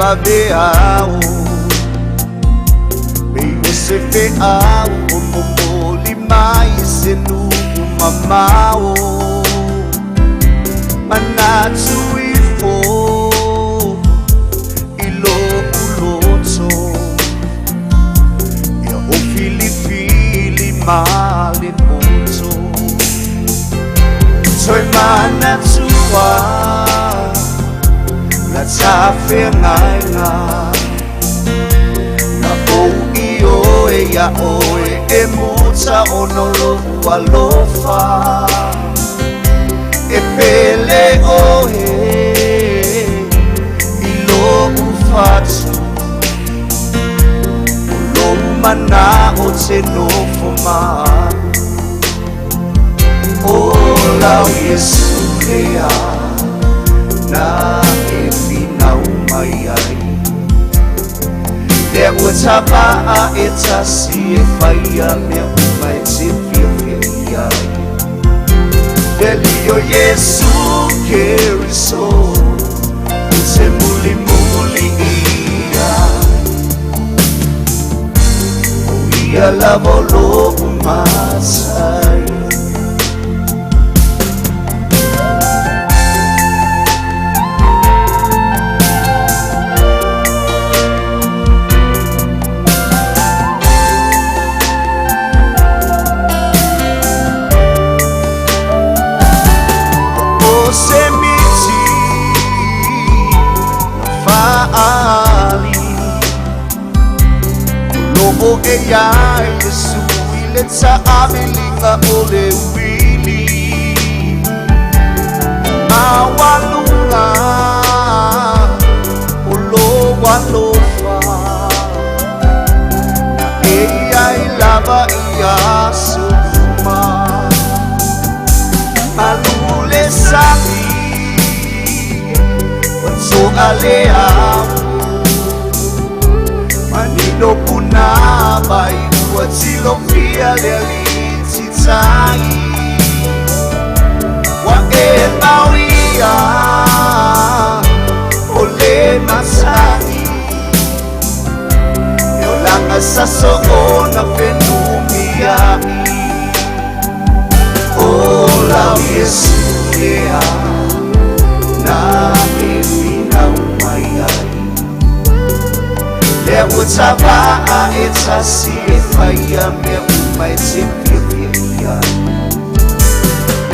vaveao Pei o se feau o momoli mai se nuu mamao Manatu ifo i lo'u loto Ia o filifili ma le poto Toe manatua La tafeagaiga Na ou ioe iā oe e muta ona o lo'u alofa E pele oe i lo'u fatu O lou mana'o te nofo ma a'u O lau Iesu lea na e finau mai ai Lea ua tava'a e tasi e faia mea uma e te fiafia i ai Le Alii o Iesu Keriso ou te mulimuli i ai O ia lava o lo'u matai. O se miti na fa'aali O lo'o e iai Iesu i le ta'amiliga o le uili Maualuga o lou alofa Na e iai lava i aso uma Malu le sami ua to'a le amu Manino punavai ua tilofia le alii titai Ua e mauia o le masani E olaga sa soona fenumia'i O lau Iesu lea na e finau mai ai Lea ua tava'a e tasi e faia mea uma e te fiafia i ai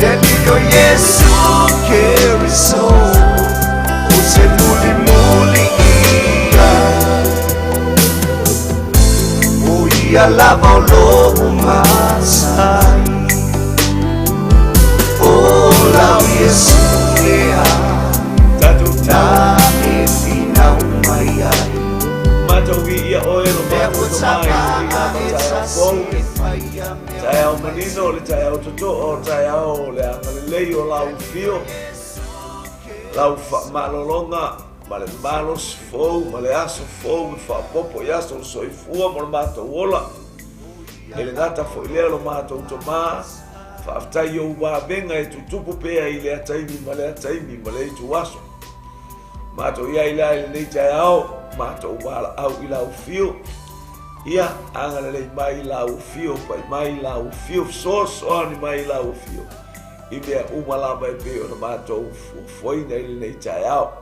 Le Alii o Iesu Keriso ou te mulimuli i ai O ia lava o lo'u matai O lau Iesu lea Tatou na e finau mai ai Matou viia oe lo Lea matou ua Tama i tava'a lenei e lava taeao tasi fou. e faia mea Taeao uma e manino te o le taeao toto'o, o taeao o le agalelei o lau afio, lau fa'amalologa ma le malosi fou ma le aso fou e fa'aopoopo i aso o le soifua ma lo matou ola. E le gata fo'i lea lo matou Tamā, fa'afetai i ou vavega e tutupu pea i lea taimi ma lea taimi ma lea ituaso. Matou iai la i lenei taeao, matou valaau i lau afio, ia agalelei mai i lau afio, pai mai i lau afio, fesoasoani mai i lau afio, i mea uma lava e pei ona matou fuafuaina i lenei taeao.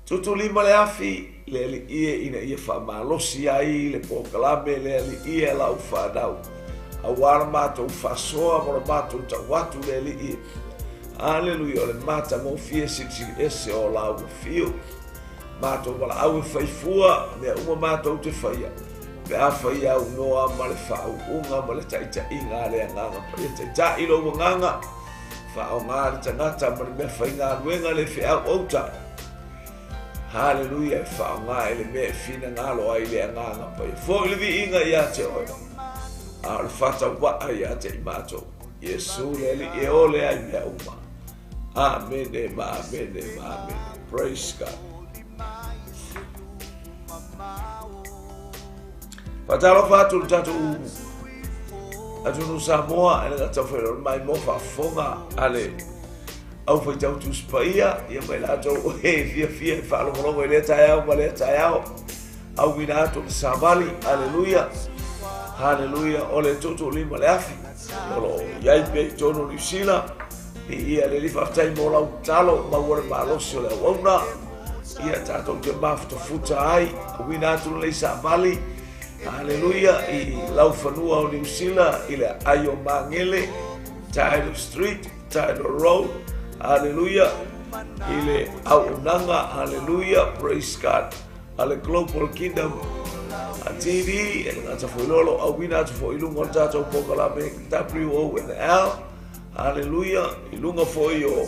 Tutulima le afi le Alii e ina ia fa'amalosi ai le polokalame le Alii e a lau fanau, auā le matou faasoa ma lo matou ta'u atu le Alii e. Aleluia, o le matagofie silisili ese o lau afio. Matou valaau e faifua mea uma matou te faia, pe afai e aunoa ma le faauuga ma le taita'iga a le Agaga Paia. Taita'i lou Agaga, faaogā le tagata ma le mea faigaluega le feau outa. Haleluia, e faaogā i le mea e finagalo ai le Agaga Paia. Fo'i le viiga iā te oe, a o le faatauva'a iā te i matou. Iesu le Alii e ole ai mea uma. Amene ma amene ma amene. Praise God. Faatalofa atu i le tatou atunuu Samoa, e le gata foi o le maimoa faafofoga a le Au Faitau Tusi Paia, ia ma i latou e fiafia e faalogologo i lea taeao ma lea taeao. Auina atu le savali, aleluia, haleluia, o le tuutuulima le afi, o lo o i ai pea i totonu o Niu Sila. Viia le Alii, faafetai mo lau tatalo, maua le malosi o le auauna, ia tatou te mafutafuta ai. Auina atu lenei savali, haleluia, i laufanua o Niu Sila, i le aai o Magele, Tidal Street, Tidal Road, haleluia, i le auaunaga, haleluia, praise God, a le Global Kingdom a TV, e le gata foi loa lo auina atu foi i luga o le tatou polokalame WONL, haleluia, i luga foi o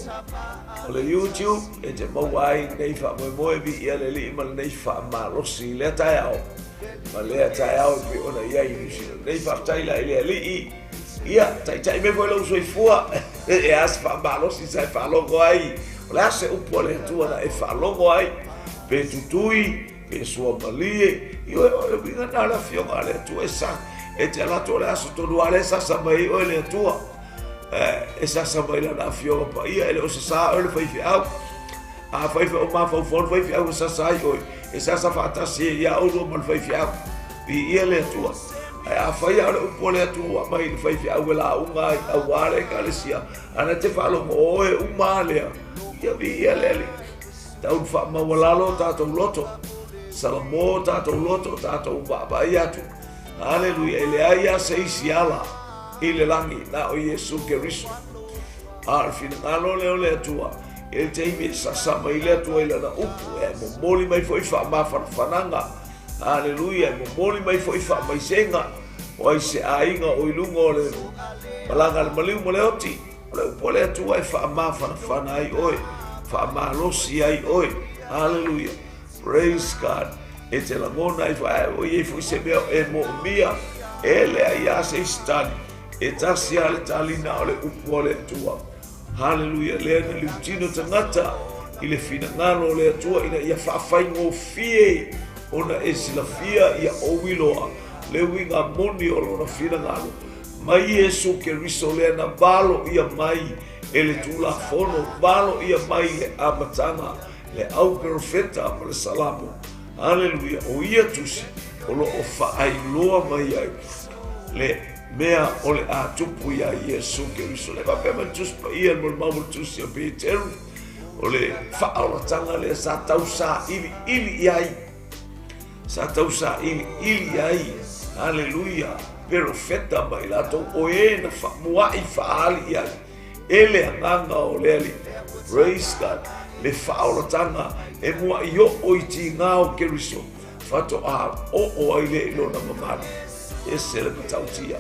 le YouTube, e te maua ai lenei faamoemoe, viia le Alii ma lenei faamalosi i lea taeao, ma lea taeao e pei ona i ai i Niu Sila nei. Faafetai la i le Alii. Ia, taitai mai foi lou soifua, e a se faamalosi sa e faalogo ai, o le a se upu a le Atua na e faalogo ai, pe tutui, pe suamalie, ioe, o le uiga lena o le Afioga a le Atua e sa, e te alu atu o le aso tonu lava lea e sasa mai ai oe le Atua, e sasa mai Lana Afioga Paia, e le o sasā oe le faifeau. A fai o mafaufau le faifeau e sasa ai oe, e sasa faatasi ai ia oulua ma le faifeau. Viia le Atua. Ae afai lava o le upu a le Atua ua aumai i le faifeau e lauga ai aua le Ekalesia, a na te faalogo o oe uma lava lea, ia viia le Alii. Tau ina faamaualalo o tatou loto, salamo o tatou loto, tatou vaavaai atu. Aleluia, e leai lava se isi ala i le lagi na o Iesu Keriso. A o le finagalo lea o le Atua, i le taimi e sasa mai le Atua i Lana upu, e momoli mai foi faamafanafanaga. Aleluia, e momoli mai foi faamaisega o ai se aiga o i luga o le malaga a le maliu ma le oti. O le upu a le Atua e faamafanafana ai oe, faamalosi ai oe. Aleluia, praise God. E te lagona ai foi, ae ua i ai foi se mea e moomia, e leai lava se isi tali. E tasi lava le tali na o le upu a le Atua. Haleluia, lea na liutino tagata i le finagalo o le Atua ina ia faafaigofie ona e silafia ia ou iloa le uiga moni o lona finagalo. Mai Iesu Keriso lea na valo ia mai e le Tulafono, valo ia mai le amataga, le au perofeta ma le Salamo. Haleluia, o ia tusi o lo o faailoa mai ai le mea o le a tupu iā Iesu Keriso. Le faapea mai le Tusi Paia, le molimau o le Tusi a Peteru, o le faaolataga lea sa tausailiili i ai, sa tausailiili i ai, haleluia, perofeta ma i latou o e na faamua'i faaali i ai e le Agaga o le Alii. Praise God. Le faaolataga e mua'i oo i tiga o Keriso, faatoa oo ai lea i lona mamalu. Ese le matautia.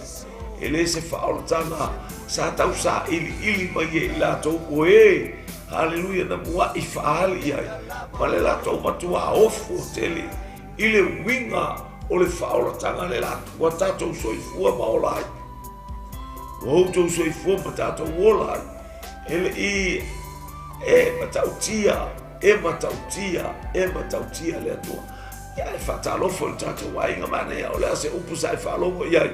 E le se faaolataga sa tausailiili mai e i latou o e, haleluia, na mua'i faaali i ai, ma le latou matuā ofo tele i le uiga o le faaolataga le ua tatou soifua ma ola ai. Ua outou soifua ma tatou ola ai. E le i e matautia, e matautia, e matautia le Atua. Ia e faatalofa i lo tatou aiga manaia, o le a se upu sa e faalogo i ai.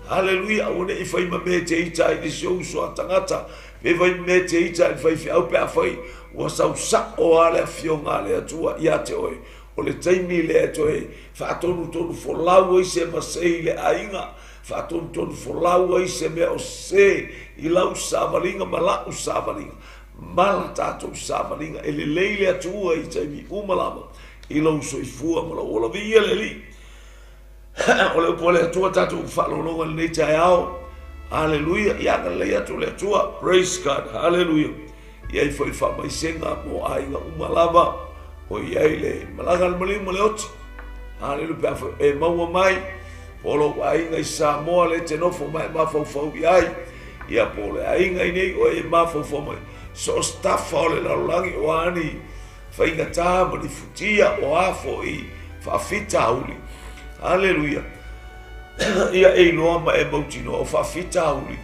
Haleluia, aua ne i fai ma mea e te ita ai i si ou uso a tagata, pe fai ma mea e te ita ai i le faifeau pe afai ua sau sa'o lava le Afioga a le Atua ia te oe. O le taimi lea e toe faatonutonu folau ai se masei i le aiga, faatonutonu folau ai se mea o sese i lau savaliga ma la'u savaliga, ma la tatou savaliga. E lelei le Atua i taimi uma lava i lou soifua ma lou ola. Viia le Alii. O le upu a le Atua tatou faalogologo i lenei taeao. Aleluia. Ia agalelei atu le Atua. Praise God. Haleluia. I ai foi faamaisega mo aiga uma lava o i ai le malaga a le maliu ma le oti. Haleluia. Pe a foi e maua mai po o lou aiga i Samoa le te nofo ma e mafaufau i ai, ia po o le aiga i nei oe e mafaufau mai, so o se tafa o le lalolagi o a ni faigata ma ni futia o a foi faafitauli. Aleluia. Ia e iloa ma e mautinoa o faafitauli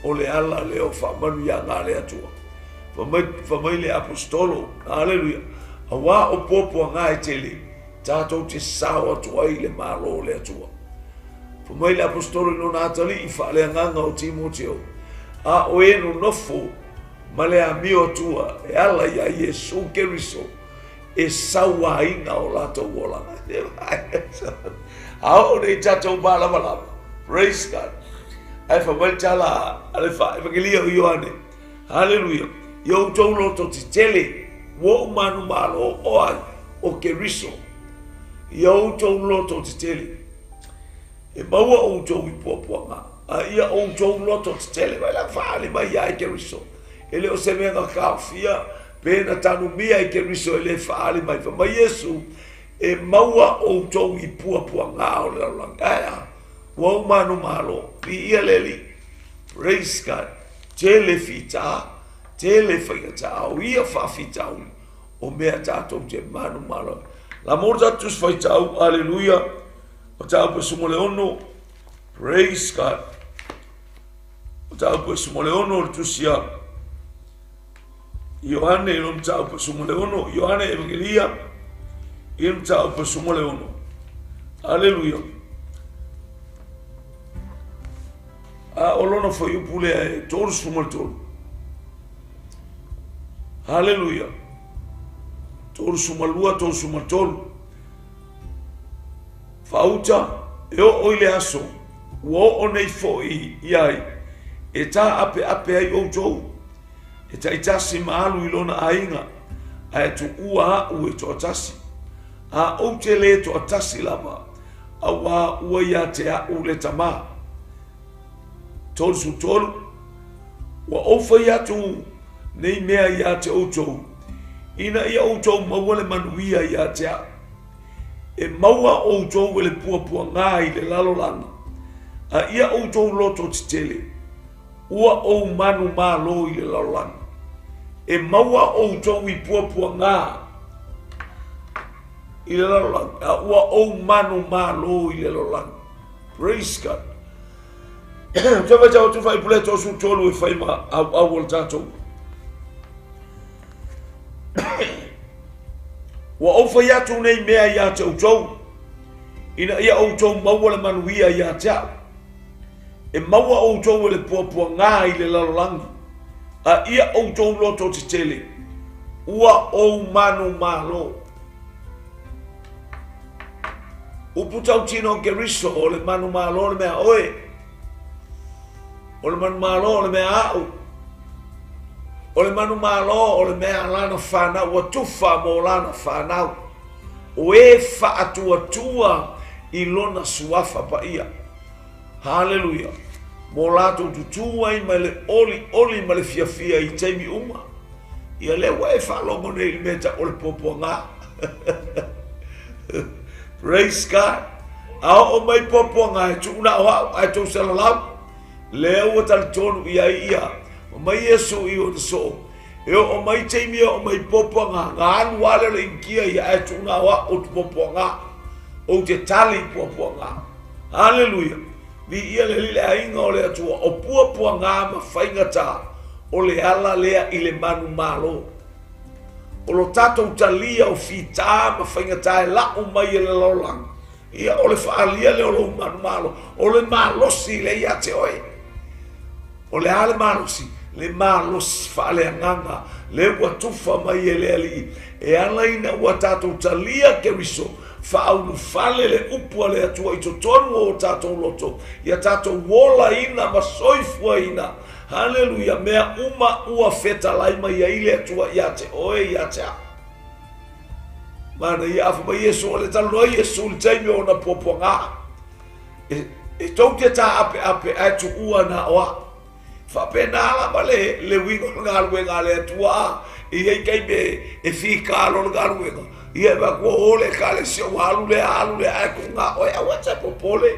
o le ala lea o faamanuiaga a le Atua. Fai mai le Aposetolo, aleluia, auā o puapuaga e tele tatou te sao atu ai i le Malo o le Atua. Fai mai le Aposetolo i lona atalii faaleagaga o Timoteo, a o e nonofo ma le amio atua e ala iā Iesu Keriso e sauaina o latou olaga. A oo nei tatou malamalama. Praise God. Ae fai mai le tala a le Evangelia o Ioane. Haleluia. Ia outou loto tetele, ua ou manumalo o ai, o Keriso. Ia outou loto tetele. E maua outou i puapuaga, a ia outou loto tetele mai la faaali mai ia i Keriso. E le o se mea na taofia pe na tanumia i Keriso e le faaali mai. Fai mai Iesu, e maua outou i puapuaga o le lalolagi. Ae a, ua ou manumalo, viia le Alii. Praise God. Tele fita, tele faigata, o ia faafitauli, o mea tatou te manumalo ai. La mo le tatou Tusi Faitau, aleluia, Mataupu e 16, praise God. Mataupu e 16 o le Tusi a Ioane i le mataupu e 16, Ioane Evangelia i le mataupu e 16. Aleluia. A o lona fuaiupu lea e 33. Haleluia. 32, 33. Faauta, e oo i le aso ua oo nei foi i ai, e tā'ape'ape ai outou, e taitasi ma alu i lona aiga, ae tuua a'u e toatasi. A ou te lē toatasi lava, auā ua ia te a'u le Tamā. 33 Ua ou fai atu nei mea iā te outou, ina ia outou maua le manuia iā te a'u. E maua outou e le puapuagā i le lalolagi, a ia outou loto tetele, ua ou manumalo i le lalolagi. E maua outou i puapuagā i le lalolagi, a ua ou manumalo i le lalolagi. Praise God. Te whai tau atu whai pule tō su tolu e whai ma au au o le tātou. Ua ou fai atu nei mea iā te outou, ina ia outou maua le manuia iā te a'u. E maua outou e le puapuagā i le lalolagi, a ia outou loto tetele, ua ou manumalo. Upu tautino o Keriso, o le manumalo le mea oe. O le manumalo o le mea a'u. O le manumalo o le mea a lana fanau, ua tufa mo lana fanau. O e faatuatua i lona suafa paia. Haleluia. Mo latou tutū ai ma le olioli ma le fiafia i taimi uma. Ia lea ua e faalogo nei i le mea tau o le puapuagā. Praise God. A oo mai puapuagā e tuu na o a'u ae tou salalau. Lea ua talitonu i ai ia. Fai mai Iesu i ona soo, E oo mai taimi e oo mai puapuagā, na alu lava lea o le inikia ia ae tuu na o a'u ou te puapuagā. Ou te tali i puapuagā. Haleluia! Viia le Alii le aiga o le Atua, o puapuagā ma faigata, o le ala lea i le manumalo. O lo tatou talia o fitā ma faigata e la'u mai e le lalolagi, ia o le faaalia lea o lou manumalo, o le malosi lea ia te oe. O le a le malosi? Le malosi faaleagaga lea ua tufa mai e le Alii e ala ina ua tatou talia Keriso, faaulufale le upu a le Atua i totonu o o tatou loto, ia tatou olaina ma soifuaina. Haleluia! Mea uma ua fetalai mai ai le Atua ia te oe, ia te a'u. Manaia, afa mai Iesu, o le talanoa Iesu i le taimi o ona puapuagā. E, e tou te tā'ape'ape ae tuua na o a'u. Faapena lava le, le uiga o le galuega a le Atua, a e i ai taimi e, e fīkā loa le galuega, ia e vaai atu ua o le Ekalesia ua alu lea, alu lea, ae tuu na oe, aua e te popole.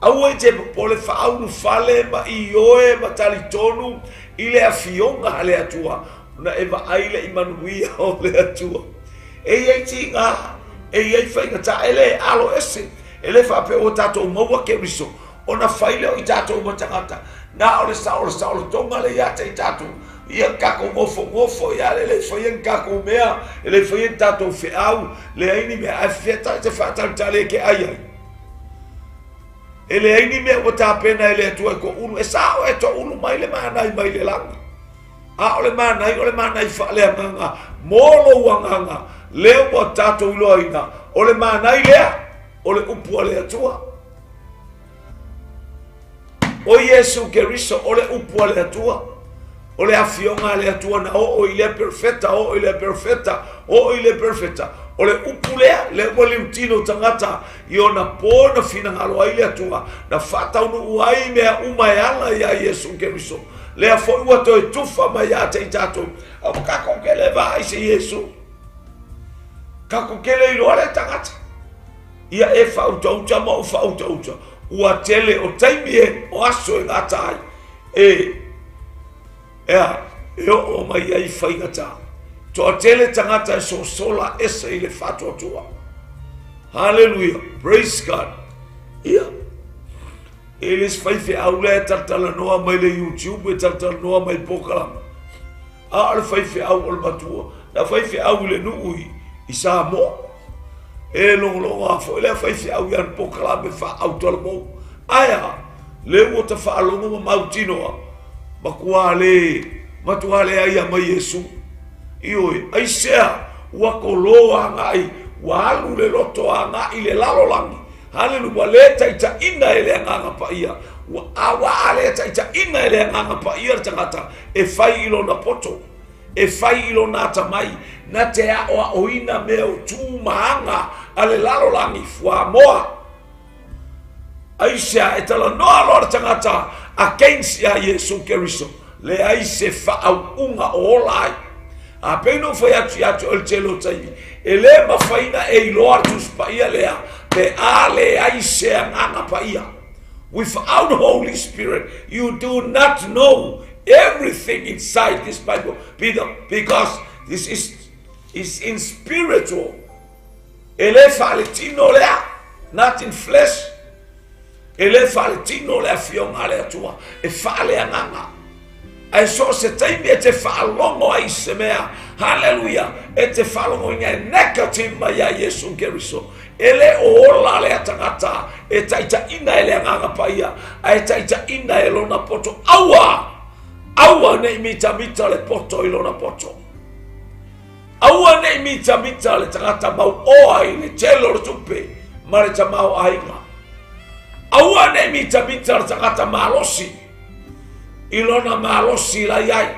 Aua e te popole, faaulufale ma ioe ma talitonu i le Afioga a le Atua, ona e vaai lea i manuia o le Atua. E i ai tiga, e i ai faigata, e le alo ese, e le faapea ua tatou maua Keriso, ona fai lea o i tatou ma tagata, na o le saolosaolotoga lea ia te i tatou, ia tatou nofonofo ia le le faia ni tatou mea, e le faia ni tatou feau, leai ni mea, ae fea ta te faatalitali e te ai ai. E leai ni mea ua tapena e le Atua e toulu, e sao e toulu mai le manai mai le lagi. A o le manai, o le manai faaleagaga mo lou agaga, lea ua tatou iloaina, o le manai lea, o le upu a le Atua. O Iesu Keriso, o le upu a le Atua. O le afioga a le Atua na oo i lea perofeta, oo i lea perofeta, oo i lea perofeta. O le upu lea, lea ua liutino tagata i ona po na finagalo ai le Atua, na faataunuu ai mea uma e ala iā Iesu Keriso. Lea foi ua toe tufa mai ia te i tatou. Aua kakou ke le vaai se Iesu. Kakou ke le iloa lea tagata. Ia e faautauta ma ou faautauta. Ua tele o taimi e o aso e gata ai. E, ea, e oo mai ai faigata. Toatele tagata e sosola ese i le faatuatua. Hallelujah. Praise God. Ia. E le se faifeau lea e talatalanoa mai le YouTube e talatalanoa mai polokalame. A o le faifeau o le matua, na faifeau i le nuu i, i Samoa. E logologo foi lea faifeau i ana polokalame faautalamou. Ae a, le ua ta faalogo ma mautinoa, matua le, matua leai a mai Iesu. Ioe, aisea, ua kolo agai, ua alu le loto agai le lalolagi, Haleluia, ua le taitaiina e le Agaga Paia. Ua ua a le taitaiina e le Agaga Paia le tagata e fai i lona poto, e fai i lona atamai, na te aoaoina mea o tu ma aga a le lalolagi fuamoa. Aisea e talanoa loa le tagata against iā Iesu Keriso, leai se faauuga o ola ai. A pei ona ou fai atu ia te oe i le tele o taimi, e le mafai ona e iloa le Tusi Paia lea pe a leai se Agaga Paia. Without Holy Spirit, you do not know everything inside this Bible because this is, is in spiritual. E le faaletino lea, not in flesh. E le faaletino le afioga a le Atua, e faaleagaga. Ae so o se taimi e te faalogo ai i se mea, haleluia, e te faalogoina e negative mai ia Iesu Keriso. E le o ola lea tagata e taitaiina e le Agaga Paia, ae taitaiina e lona poto. Aua! Aua ne i mitamita le poto i lona poto. Aua ne i mitamita le tagata mauoa i le tele o le tupe ma le tamaoaiga. Aua ne i mitamita le tagata malosi i lona malosi la i ai.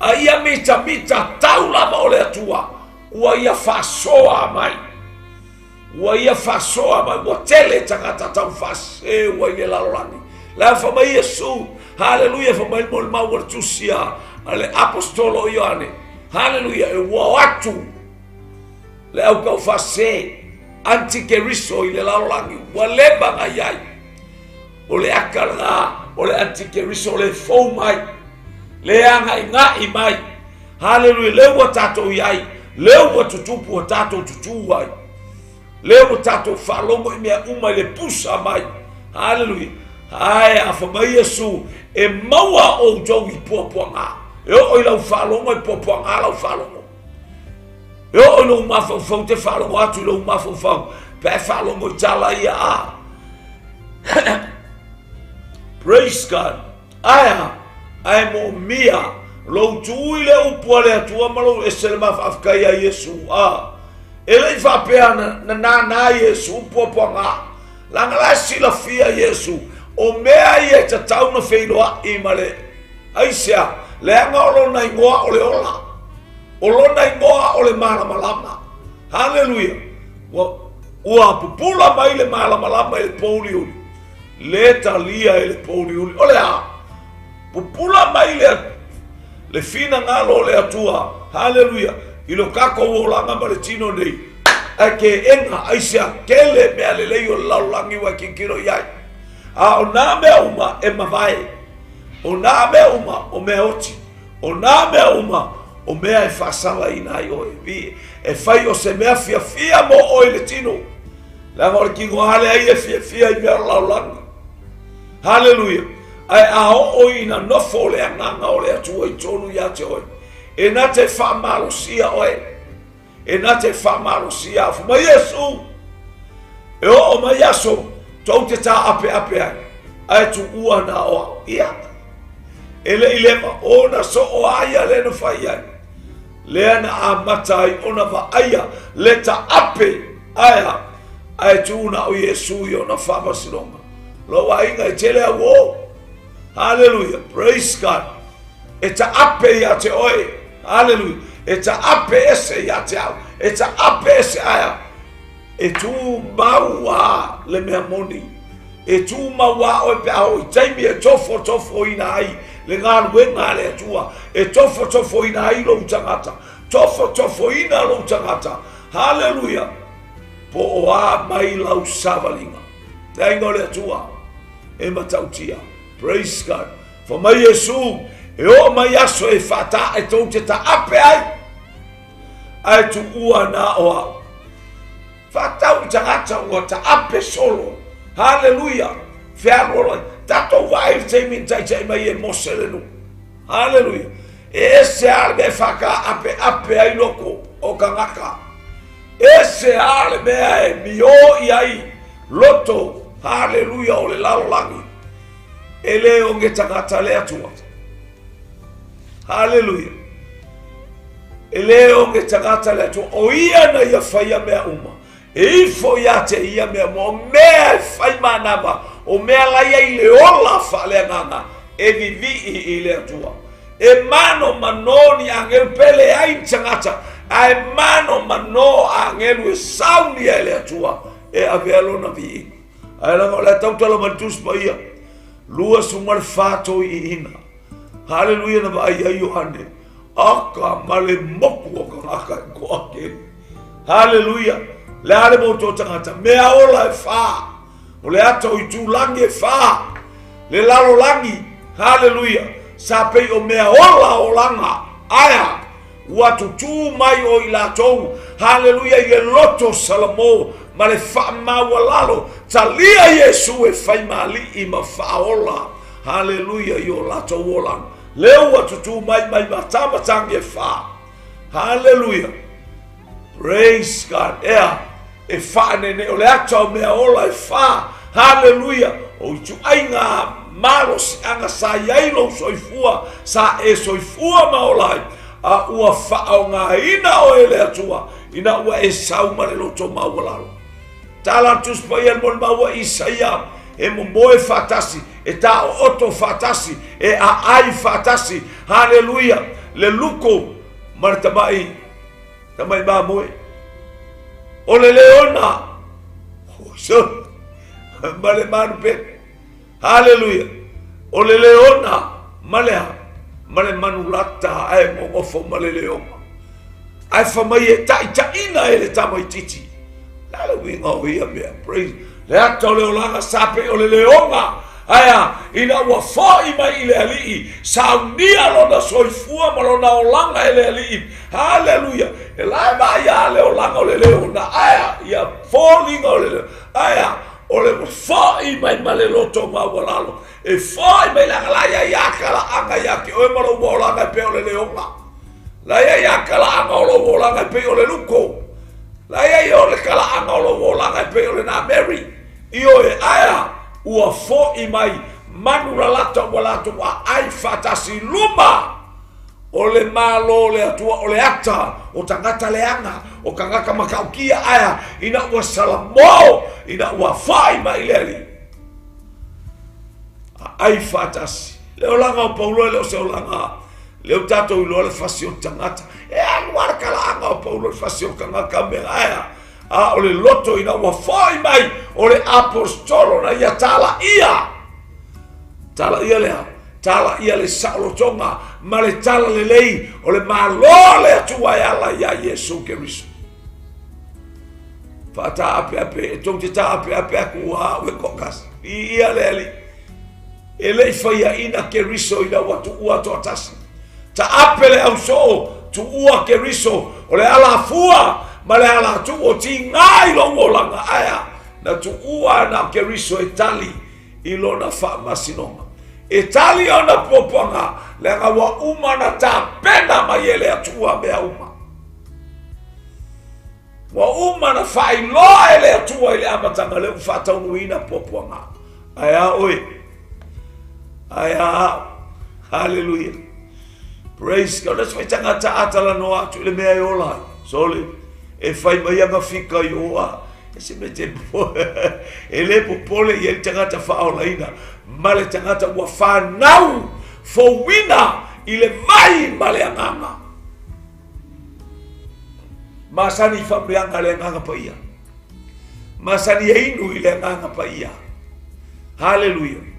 A ia mitamita tau lava o le Atua ua ia faasoa mai. Ua ia faasoa mai, ua tele tagata taufaasese ua i le lalolagi. La fa mai Iesu, haleluia, fa mai molimau o le tusi a le apostolo o Ioane, haleluia, e ua o atu le au taufaasese antikeriso i le lalolagi, ua leva na i ai. O le aka lena o le antikeriso o le fou mai, le agaigai mai. Haleluia, lea ua tatou i ai, lea ua tutupu ua tatou tutū ai. Lea ua tatou faalogo i mea uma i le pusa mai. Haleluia. Ae a fa mai Iesu, e maua outou i puapuaga. E oo i lau faalogo e puapuaga lau faalogo. E oo i lou mafaufau te faalogo atu i lou mafaufau pe a e faalogo i tala ia a. Praise God. Ae a? Ae moomia lou tu i le upu a le Atua ma lou ese le mafaafetai ia Iesu. A, e le i faapea na, na nānā Iesu puapuaga. Leaga la e silafia Iesu, o mea ia e tatau na feiloai ma le, aisea, leaga o lona igoa o le ola. O lona igoa o le malamalama. Haleluia! Ua, ua pupula mai le malamalama i le pouliuli. Le talia e le pouliuli. O le a? Pupula mai le, le finagalo o le Atua. Haleluia! I lo tatou olaga ma le tino nei. Ae keena, aisea, tele mea lelei o le lalolagi ua e tilotilo i ai. A o nā mea uma e mavae. O nā mea uma o mea oti. O nā mea uma o mea e faasalaina ai oe. E fai o se mea fiafia mo oe i le tino. Leaga o le tino lava lea ia e fiafia i mea o le lalolagi. Haleluia! Ae a oo ina nofo le Agaga o le Atua i totonu ia te oe, e na te faamalosia oe, e na te faamalosia afu mai Iesu, e oo mai aso tou te tā'ape'ape ai, ae tuua na o au. Ia. E le i leva ona soo a ia lea na fai ai. Lea na amata ai ona vaaia le taape ae a? Ae tuu na o Iesu i ona faamasinoga. Lou aiga e tele au o. Haleluia. Praise God. E taape ia te oe. Haleluia. E taape ese ia te au. E taape ese ae a? E tumau a le mea moni. E tumau a oe pe a oo i taimi e tofotofoina ai le galuega a le Atua, e tofotofoina ai lou tagata, tofotofoina lou tagata. Haleluia! Po o a mai lau savaliga. Le aiga o le Atua, e matautia. Praise God. Fa mai Iesu, e oo mai aso e faata e tou te taape ai, ae tuua na o au. Faatau i tagata ua taape solo. Haleluia! Fealualu ai. Tatou vaai i le taimi na taitai mai e Mose le nuu. Haleluia! E ese lava le mea e faataapeape ai loko o tagata. Ese lava le mea e mioi ai loto, haleluia, o le lalolagi. E le oge tagata le Atua. Haleluia! E le oge tagata le Atua, o ia na ia faia mea uma. E ifo ia te ia mea uma, o mea e fai manava, o mea la ia i le ola faaleagaga, e vivii i le Atua. E mano mano ni agelu pe leai ni tagata, ae mano mano agelu e saunia e le Atua e avea lona viiga. Ae leaga o le a tautala mai le Tusi Paia, 24 toiina. Haleluia na vaai ai Ioane. Aka ma le moku o tagata e toatele. Haleluia. Le a le motu o tagata? Mea ola e whā. O le ata o itulagi e whā. Le lalolagi. Haleluia. Sa pei o mea ola olaga. Aea. Ua tutū mai o i latou. Haleluia i le loto Salamo ma le faamaualalo. Talia Iesu e fai maali'i ma faaola. Haleluia i o latou olaga. Lea ua tutū mai mai matamatagi e whā. Haleluia. Praise God. Ea, e whaanene o le ata o mea ola e whā. Haleluia. O ituaiga malosiaga sa i ai lou soifua, sa e soifua ma ola ai, a ua faaaogaina oe e le Atua ina ua e sau ma le loto maualalo. Tala le Tusi Paia i le molimau a Isaia, e momoe faatasi, e taooto faatasi, e aai faatasi, haleluia, le luko ma le tamai, tamai mamoe. O le leona, oh, ma le manupeke. Haleluia! O le leona ma le a? Ma le manulata ae gogofo ma le leoga. Ae fa mai e taitaiina e le tamaititi. Le a le uiga o ia mea? Praise. Le ata o le olaga sa pei o le leoga. Ae a, ina ua foi mai i le Alii, saunia lona soifua ma lona olaga e le Alii. Haleluia! E la e vaai a le olaga o le leona. Ae a, ia foliga o le leona. Ae a, o le foi mai ma le loto maualalo, e foi mai leaga la ia ia kalaaga ia te oe ma lou olaga e pei o le leoga. La ia ia kalaaga o lou olaga e pei o le luko. La ia ia o le kalaaga o lou olaga e pei o le na Mary. Ioe, ae a, ua foi mai manu lalata ua latou aai faatasi i luma O le Malo o le Atua, o le ata o tagata leaga, o tagata matautia, ae a, ina ua salamo, ina ua whai mai le Alii. Aai faatasi. Le olaga o Paulo e le o se olaga lea ua tatou iloa le fasi o tagata. E alu lava le kalaaga o Paulo i le fasi o tagata mea, ae a, a o le loto ina ua foi mai o le apostolo na ia talaia. Talaia lea, talaia le saolotoga ma le tala lelei o le Malo a le Atua e ala iā Iesu Keriso. Faataapeape, e tou te taapeape atu ua au e toatasi. Viia le Alii. E le i faiaina Keriso ina ua tuua toatasi. Taape le ausoo, tuua Keriso, o le alafua ma le alatuu o tiga i lou olaga. Ae a? Na tuua na Keriso e tali i lona faamasinoga. E tali ona puapuaga, leaga ua uma ona tapena mai e le Atua mea uma. Ua uma ona faailoa e le Atua i le amataga lea ua faataunuuina puapuaga. Ae a oe? Ae a au? Haleluia. Praise God. Le se tagata a talanoa atu i le mea e ola ai. Sole, e fai mai aga fika i oa. E se mea te e le popole i ai le tagata faaolaina ma le tagata ua fanau fouina i le vai ma le agaga. Masani i faamanuiaga le agaga paia. Masani e inu i le agaga paia. Haleluia.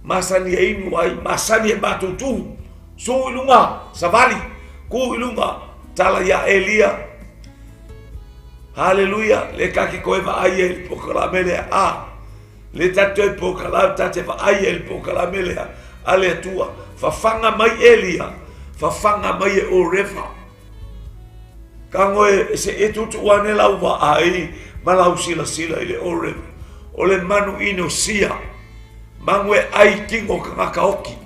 Masani e inu ai, masani e matutu. Su i luga, savali, ku i luga, tala ia Elia. Haleluia, le kake koe vaai e le pokalame lea. A, le tatou e pokalame, tate vaai e le pokalame lea. A le Atua, fafaga mai Elia, fafaga mai e Oreva. Tago e se e tuutuu ane lau vaai ma lau silasila i le Oreva. O le manu inosia, manu e ai tino tagata oki.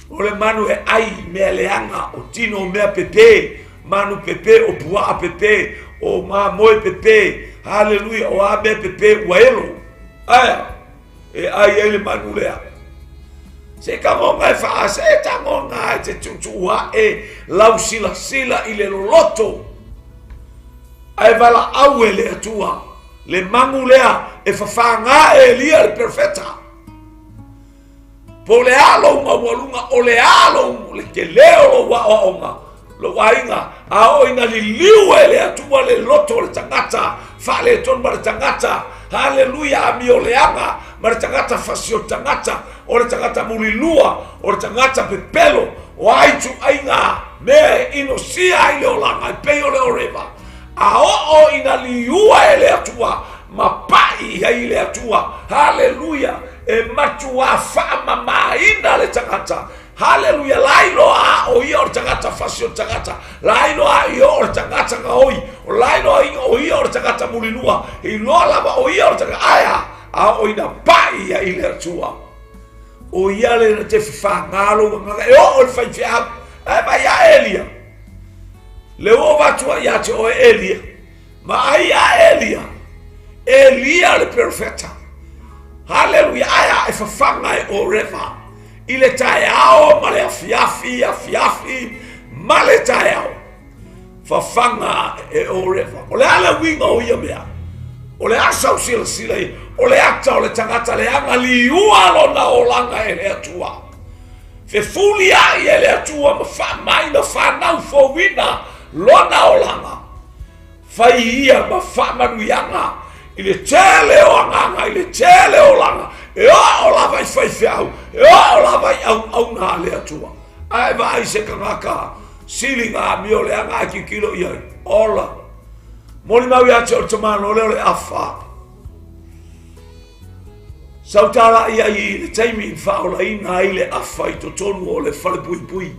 O le manu e ai mea leaga, o tino o mea pepe, manu pepe, o puaa pepe, o mamoe pepe, haleluia, o a mea pepe ua elo. Aea! E ai ai le manu lea. Se tagoga e faa, se tagoga e te tuutuu ae lau silasila i le loloto. Ae valaau e le Atua, le manu lea e fafagā e Elia le perofeta. Po o le a lou maualuga, o le a lou, le tele o lou aoaoga, lou aiga, a oo ina liliu e le Atua le loto o le tagata faaletonu ma le tagata, haleluia, amioleaga, ma le tagata fasioti tagata, o le tagata mulilua, o le tagata pepelo, o a ituaiga mea e inosia ai le olaga e pei o le oreva, a oo ina liua e le Atua ma pai i ai i le Atua, haleluia, e matuā faamamaina le tagata, haleluia, la iloa a o ia o le tagata fasi o le tagata, la iloa a ia o le tagata gaoi, o la iloa o ia o le tagata mulilua, e iloa lava o ia o le tagata, ae a, a oo ina pai ia i le Atua, o ia le na te fafagā lou agaga, e oo i le faifeau, ae vaai ia Elia, le ua avatua ia te oe Elia, Vaai ia Elia, Elia le perofeta. Haleluia, ae a e fafaga e Oreva i le taeao ma le afiafi, afiafi ma le taeao. Fafaga e Oreva. O le a le uiga o ia mea? O le a sau silasila i, o le ata o le tagata leaga liua lona olaga e le Atua. Fefuliai e le Atua ma faamaina fanau fouina lona olaga. Fai ia ma faamanuiaga i le tele o agaga, i le tele o olaga, e oo lava i faifeau, e oo lava i auauna a le Atua. Ae vaai se tagata sili na amio leaga ae tilotilo i ai, ola. Molimau ia te oe le tamaloa lea o le afa. Sa ou talai ai i le taimi i faaolaina ai le afa i totonu o le falepuipui.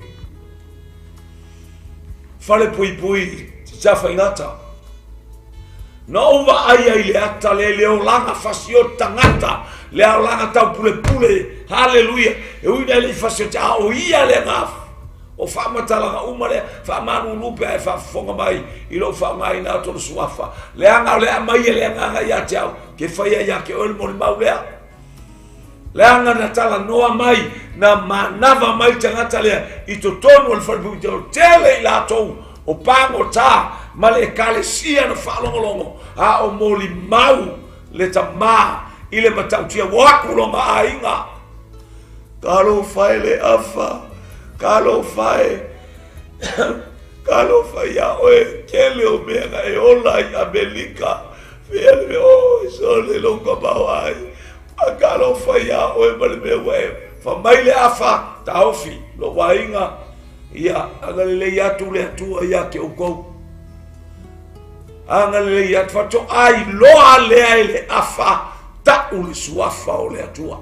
Falepuipui Tafaigata. Na ou vaai ai i le ata le le olaga fasioti tagata, le olaga taupulepule, haleluia, e ui ina e le i fasioti, a o ia le agaga o faamatalaga uma lea, faamalulu pe a e faafofoga mai i lou faaaogaina atu o le suafa, leaga o le aumai e le agaga ia te au, ke faia ia te oe le molimau lea. Leaga na talanoa mai, na manava mai le tagata lea i totonu o le falepuipui, o tele i latou o pagota ma le ekalesia na faalogologo, a o molimau le tama i le matautia, ua aku lona aiga. Talofa e le afa, talofa e, talofa iā oe, tele o mea na e ola i Amelika, fea le mea, oi sole lou tamaoai, a talofa iā oe ma le mea ua e fai mai le afa, taofi lou aiga, ia agalelei atu le Atua ia te outou. Agalelei atu, faatoa iloa lea e le afa, tau le suafa o le Atua.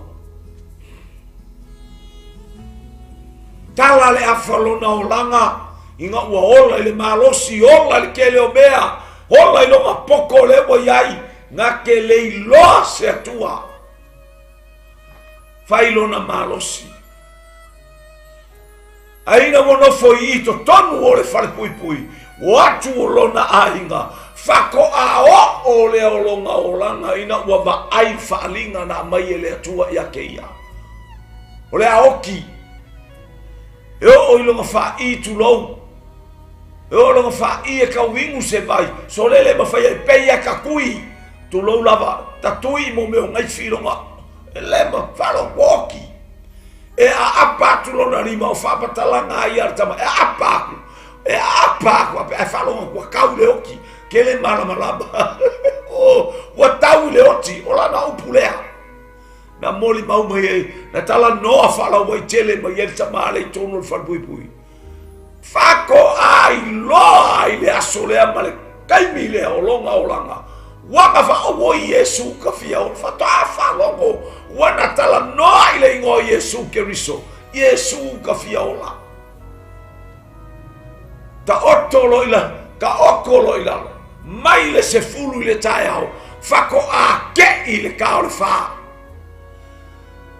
Tala le afa lona olaga ina ua ola i le malosi, ola i le tele o mea, ola i lona poto lea ua i ai, na te le iloa se Atua. Fai lona malosi. Ae ina ua nofo i i totonu o le falepuipui, ua atu o lona aiga, Faatoa oo lea o lona olaga ina ua vaai faaaliga na aumai e le Atua ia te ia. O le a oti, e oo i lona faai tulou, e oo i lona faai e tau inu se vai, sole le mafai ai pei e tatui, tulou lava, tatui mo mea o naifi i lona, e le ma faalogo oti. E aapa atu lona lima o faamatalaga ai a le tama, e aapa atu, e aapa atu ape ae faalogo atu ua tau le oti, ke le malamalama. Oh, ua tau i le oti, o lana upu lea. Na molimau mai ai, na talanoa faalauaitele mai ai le tama lea i totonu o le falepuipui. Faatoa iloa i le aso lea ma le taimi lea o lona olaga, ua na faaauoi Iesu ka fia ola. Faatoa faalogo ua na talanoa i le igoa o Iesu Keriso, Iesu ka fia ola. Taoto loa i lalo, taoto loa i lalo, mai le 10 i le taeao, faatoa tei le ta o le 4.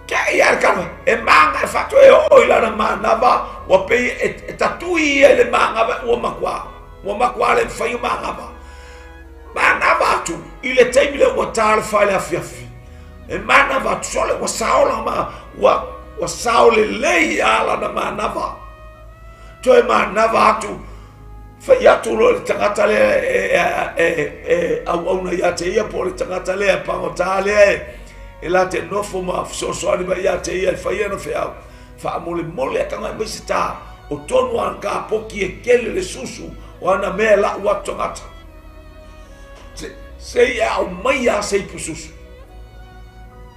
Tei a le tama, e maga e faatoe oo i lana manava, ua pei e, e tatui ia i le manava ua matua, ua matua le mafai o manava. Manava atu i le taimi lea ua ta le fa i le afiafi. E manava atu sole ua sao lana ma, ua, ua sao lelei a lana manava. Toe manava atu, fai atu loa le tagata lea e, e, e, e auauna ia te ia po o le tagata lea pagota lea e, e la te nofo ma fesoasoani mai ia te ia e fai ana feau. Faamolemole a taga mai se tā, o tonu ana kapoki e kele le susu o ana mea e lau atu tagata. Se, se i e aumai a se ipu susu.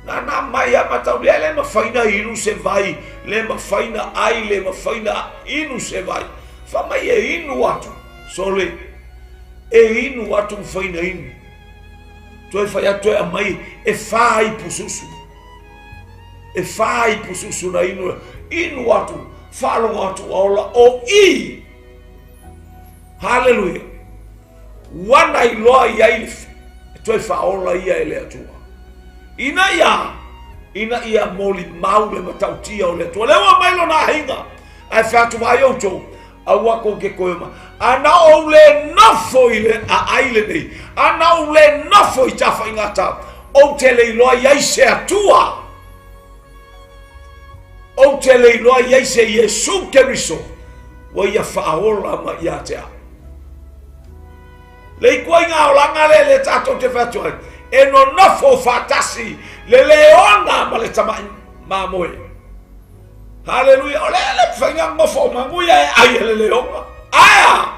Nānā mai a matau lea le mafai na inu se vai, le mafai na ai, le mafai na inu se vai. Fai mai e inu atu, sole, e inu atu mafai na inu. Toe fai atu toe aumai e fa ipu susu. E fa ipu susu na inu, inu atu, faalogo atu ua ola o i. Haleluia. Ua na iloa i ai e toe faaola ia e le Atua. Ina ia, ina ia molimau le matautia o le Atua. Lea ua mai lona aiga, ae fai atu vaai outou, aua kou te toe ma. A na ou le nofo i le aai lenei, a na ou le nofo i Tafaigata, ou te le iloa i ai se Atua. Ou te le iloa i ai se Iesu Keriso ua ia faaola mai ia te au. Le ituaiga olaga lea le tatou te fai atu ai, e nonofo faatasi le leona ma le tamai mamoe. Haleluia! O le le mafai ona nofo o manuia e ai e le leona. Aea!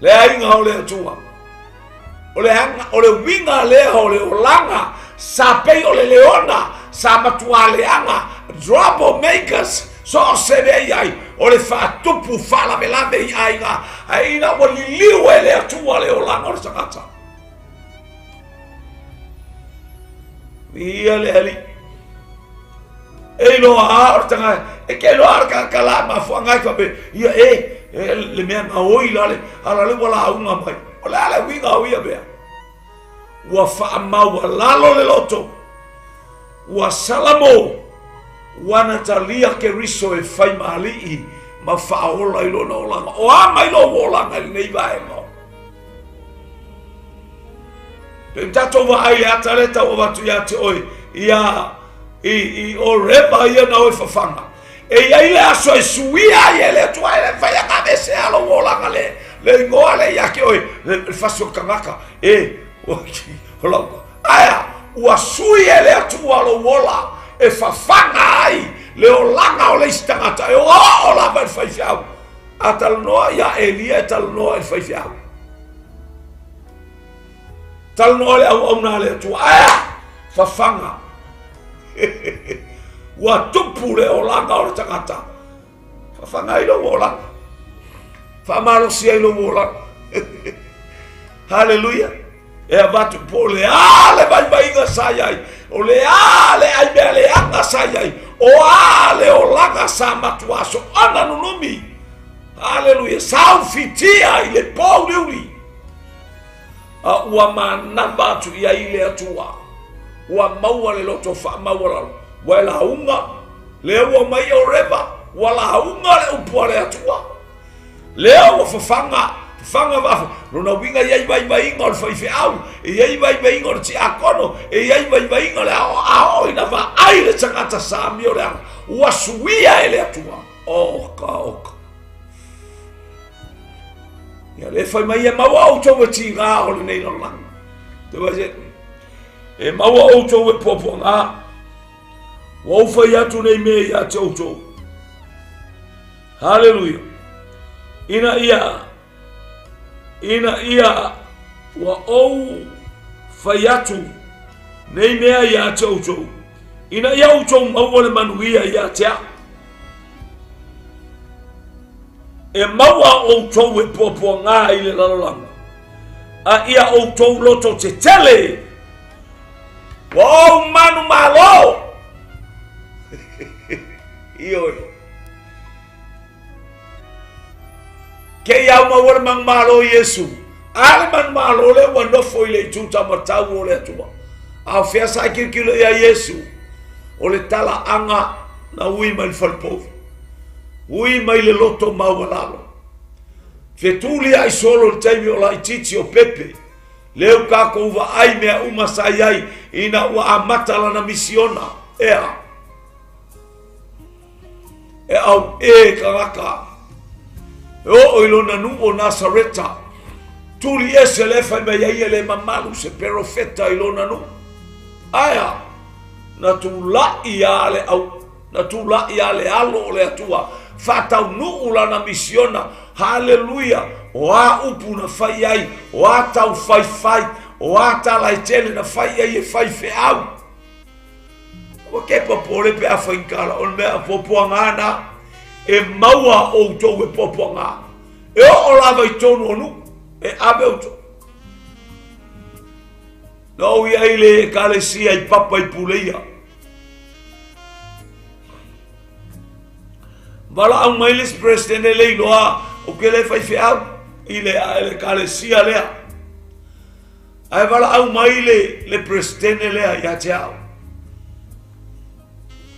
Le aiga o le Atua. O le aga, o le uiga lea o le olaga, sa pei o le leona, sa matua leaga, trouble makers, so o se mea i ai, o le faatupu faalavelave i aiga, ae ina ua liliu e le Atua le olaga o le tagata. Ia le Alii. E iloa a o le tagata, e ke iloa a le tagata la mafuaaga ai faapea, ia e, e le mea gaoi la le, a la le ua lauga mai. O le a le uiga o ia mea? Ua faamaualalo le loto, ua salamo, ua na talia Keriso e fai ma alii ma faaola i lona olaga. O a mai lou olaga i lenei vaega? Pe tatou vaai i le ata lea tau avatu ia te oe, ia i, i o reba ia na oe fafaga. E i ai le aso e suia ai e le Atua e le mafai ona aveesea lou olaga le, le igoa lea ia te oe, le, le fasi o le tagata. E, o lau, aea, ua sui e le Atua lou ola e fafaga ai le olaga o le isi tagata e oo lava i le faifeau. A talanoa ia Elia e talanoa i le faifeau. Talanoa le auauna a le Atua. Aea! Fafaga. Ua tupu le olaga o le tagata. Fafaga ai lou olaga. Faamalosi ai lou olaga. Haleluia. E avatu po o le a le vaivaiga sa i ai, o le a le ai mea leaga sa i ai, o a le olaga sa matua soona nunumi. Haleluia. Sa ufitia i le pōuliuli. A ua manava atu i ai le Atua. Ua maua le loto faamaualalo. Ua e lauga, lea ua mai o Reva, ua lauga le upu a le Atua. Lea ua fafaga, Faga 1000. Lona uiga e i ai vaivaiga o le faifeau, e i ai vaivaiga o le tiakono, e i ai vaivaiga o le aoao ina vaai le tagata sa amioleaga ua suia e le Atua. Oka, oka. Ia le fai mai e maua outou e tiga o lenei lalolagi. Te vai se, e maua outou e puapuaga. Ua ou fai atu nei mea ia te outou. Haleluia. Ina ia, ina ia ua ou fai atu nei mea ia te outou, ina ia outou maua le manuia ia te au. E maua outou e puapuaga i le lalolagi, a ia outou loto tetele, ua ou manumalo. Ioe. Ke i au maua le manumalo Iesu. A le manumalo le ua nofo i le itu taumatau o le Atua. A o fea sa e kilokilo ia Iesu? O le talaaga na ui mai le falepovi. Ui mai le loto maualalo. Fetuli ai solo le taimi o laitiiti o Pepe. Leu kākou vaai mea uma sa i ai ina ua amata lana misiona. Ea. E au e tagata. E oo i lona nuu o Nasareta. Tuli ese le fai mai ai e le mamalu se perofeta i lona nuu. Ae a? Na tula'i a le au, na tula'i a le alo o le Atua, faataunuu lana misiona. Haleluia! O a upu na fai ai, o a taufaifai, o a tala e tele na fai ai e faifeau. Ua ke popole pe a faigala, o le mea puapuaga na, e maua outou e puapuaga. E oo lava i tonu o nuu, e ave outou. Na ou i ai le ekalesia i papa i Puleia. Valaau mai le isi presidente le iloa o ke le faifeau i le ekalesia lea. Ae valaau mai le, le presidente lea ia te au.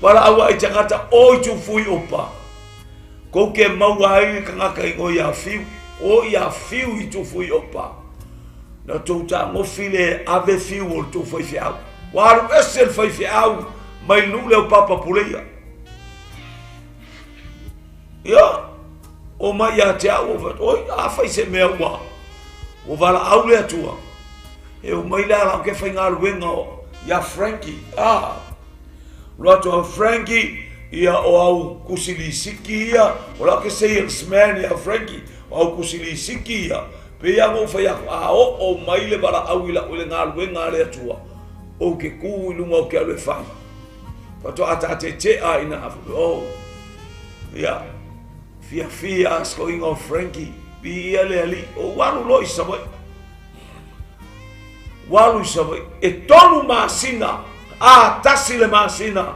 Valaau ai tagata o i tufui opa. Kou ke maua ai le tagata i ngoi a fiu. O i a fiu i tufui opa. Na tou tagofi le ave fiu o le tou faifeau. Ua alu ese le faifeau mai le nuu lea o Papa Puleia. Ia, o mai ia te au, oi, a fai se mea ua, ua valaau le Atua. E o mai le ala o ke faigaluega o ia Frankie. Ah, lo atu au Frankie, ia o au kusilisiki ia, o la ke salesman ia Frankie, o au kusilisiki ia. Pe ia ngo fai aku, a o o mai le valaau i lau i le galuega a le Atua, o ke ku i lunga o ke alu e fai. Faatoa tatetea ina oh, ia, fiafia soiga o Frankie, viia le Alii, ou alu loa i Savaii. Ua alu i Savaii, e 3 masina, a 1 le masina.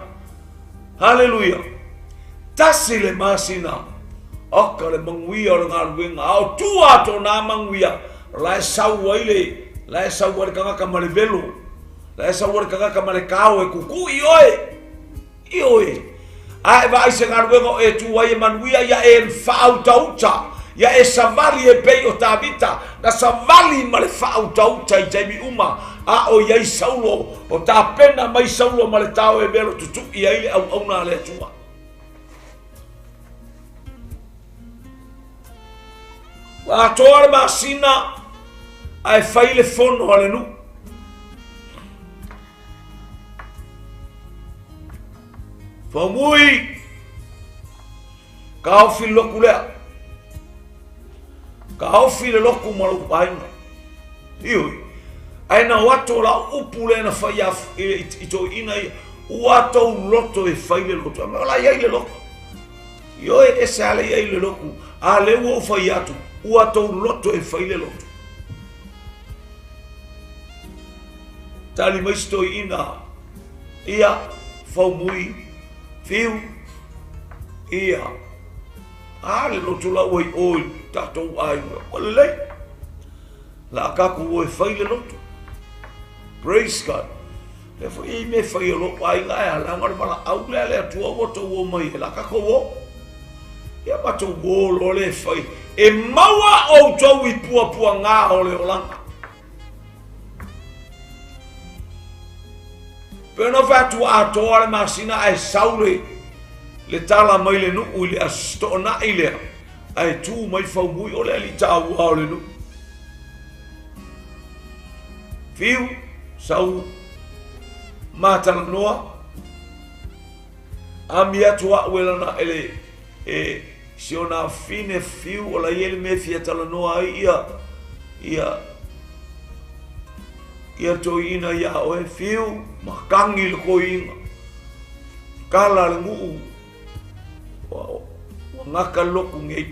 Haleluia. 1 le masina. Oka le manuia o le galuega. A o tua atu o nā manuia, la e sau ai le, la e sau ai le tagata ma le velo. La e sau ai le tagata ma le kao e kuku'i oe. Ioe. A e vaai se galuega o e tu ai e manuia, ia e faautauta, ia e savali e pei o Tavita, na savali ma le faautauta i taimi uma, a o i ai Saulo, o tapena mai Saulo ma le tao e velo tutu'i ai le auauna a le Atua. Ua atoa le masina ae fai le fono a le nuu. Faumui, kaofi le loku lea. Kaofi le loku ma lou aiga. Ioi, ae na o atu o lau upu lea na fai i toeaiina ia, ua tou loto e fai le lotu. O la i ai le loku. Ioe, ese a le i ai le loku. A lea ua ou fai atu, ua tou loto e fai le lotu. Tali mai si toeaina, ia, Faumui, Fiu, ia, a le lotu la ua i o i tatou aiga, ua lelei. La a tatou o e fai le lotu. Praise God. Lea foi e i mea fai o lou aiga e a, leaga o le valaau lea a le Atua ua tou o mai ai, la tatou o. Ia matou uō loa lea e fai, e maua outou i puapuagā o le olaga. Pe ona fai atu atoa le masina ae sau le le tala mai le nuu i le aso toonai lea ae tu mai Faumui o le alii taua o le nuu. Fiu, sau matalanoa, ami atu a'u e lana e le e si ona afine fiu o la i ai le mea e fia talanoa ai ia ia ia toeaina iā oe fiu matagi le toeaina kala le nuu ua ua gata le lotu nei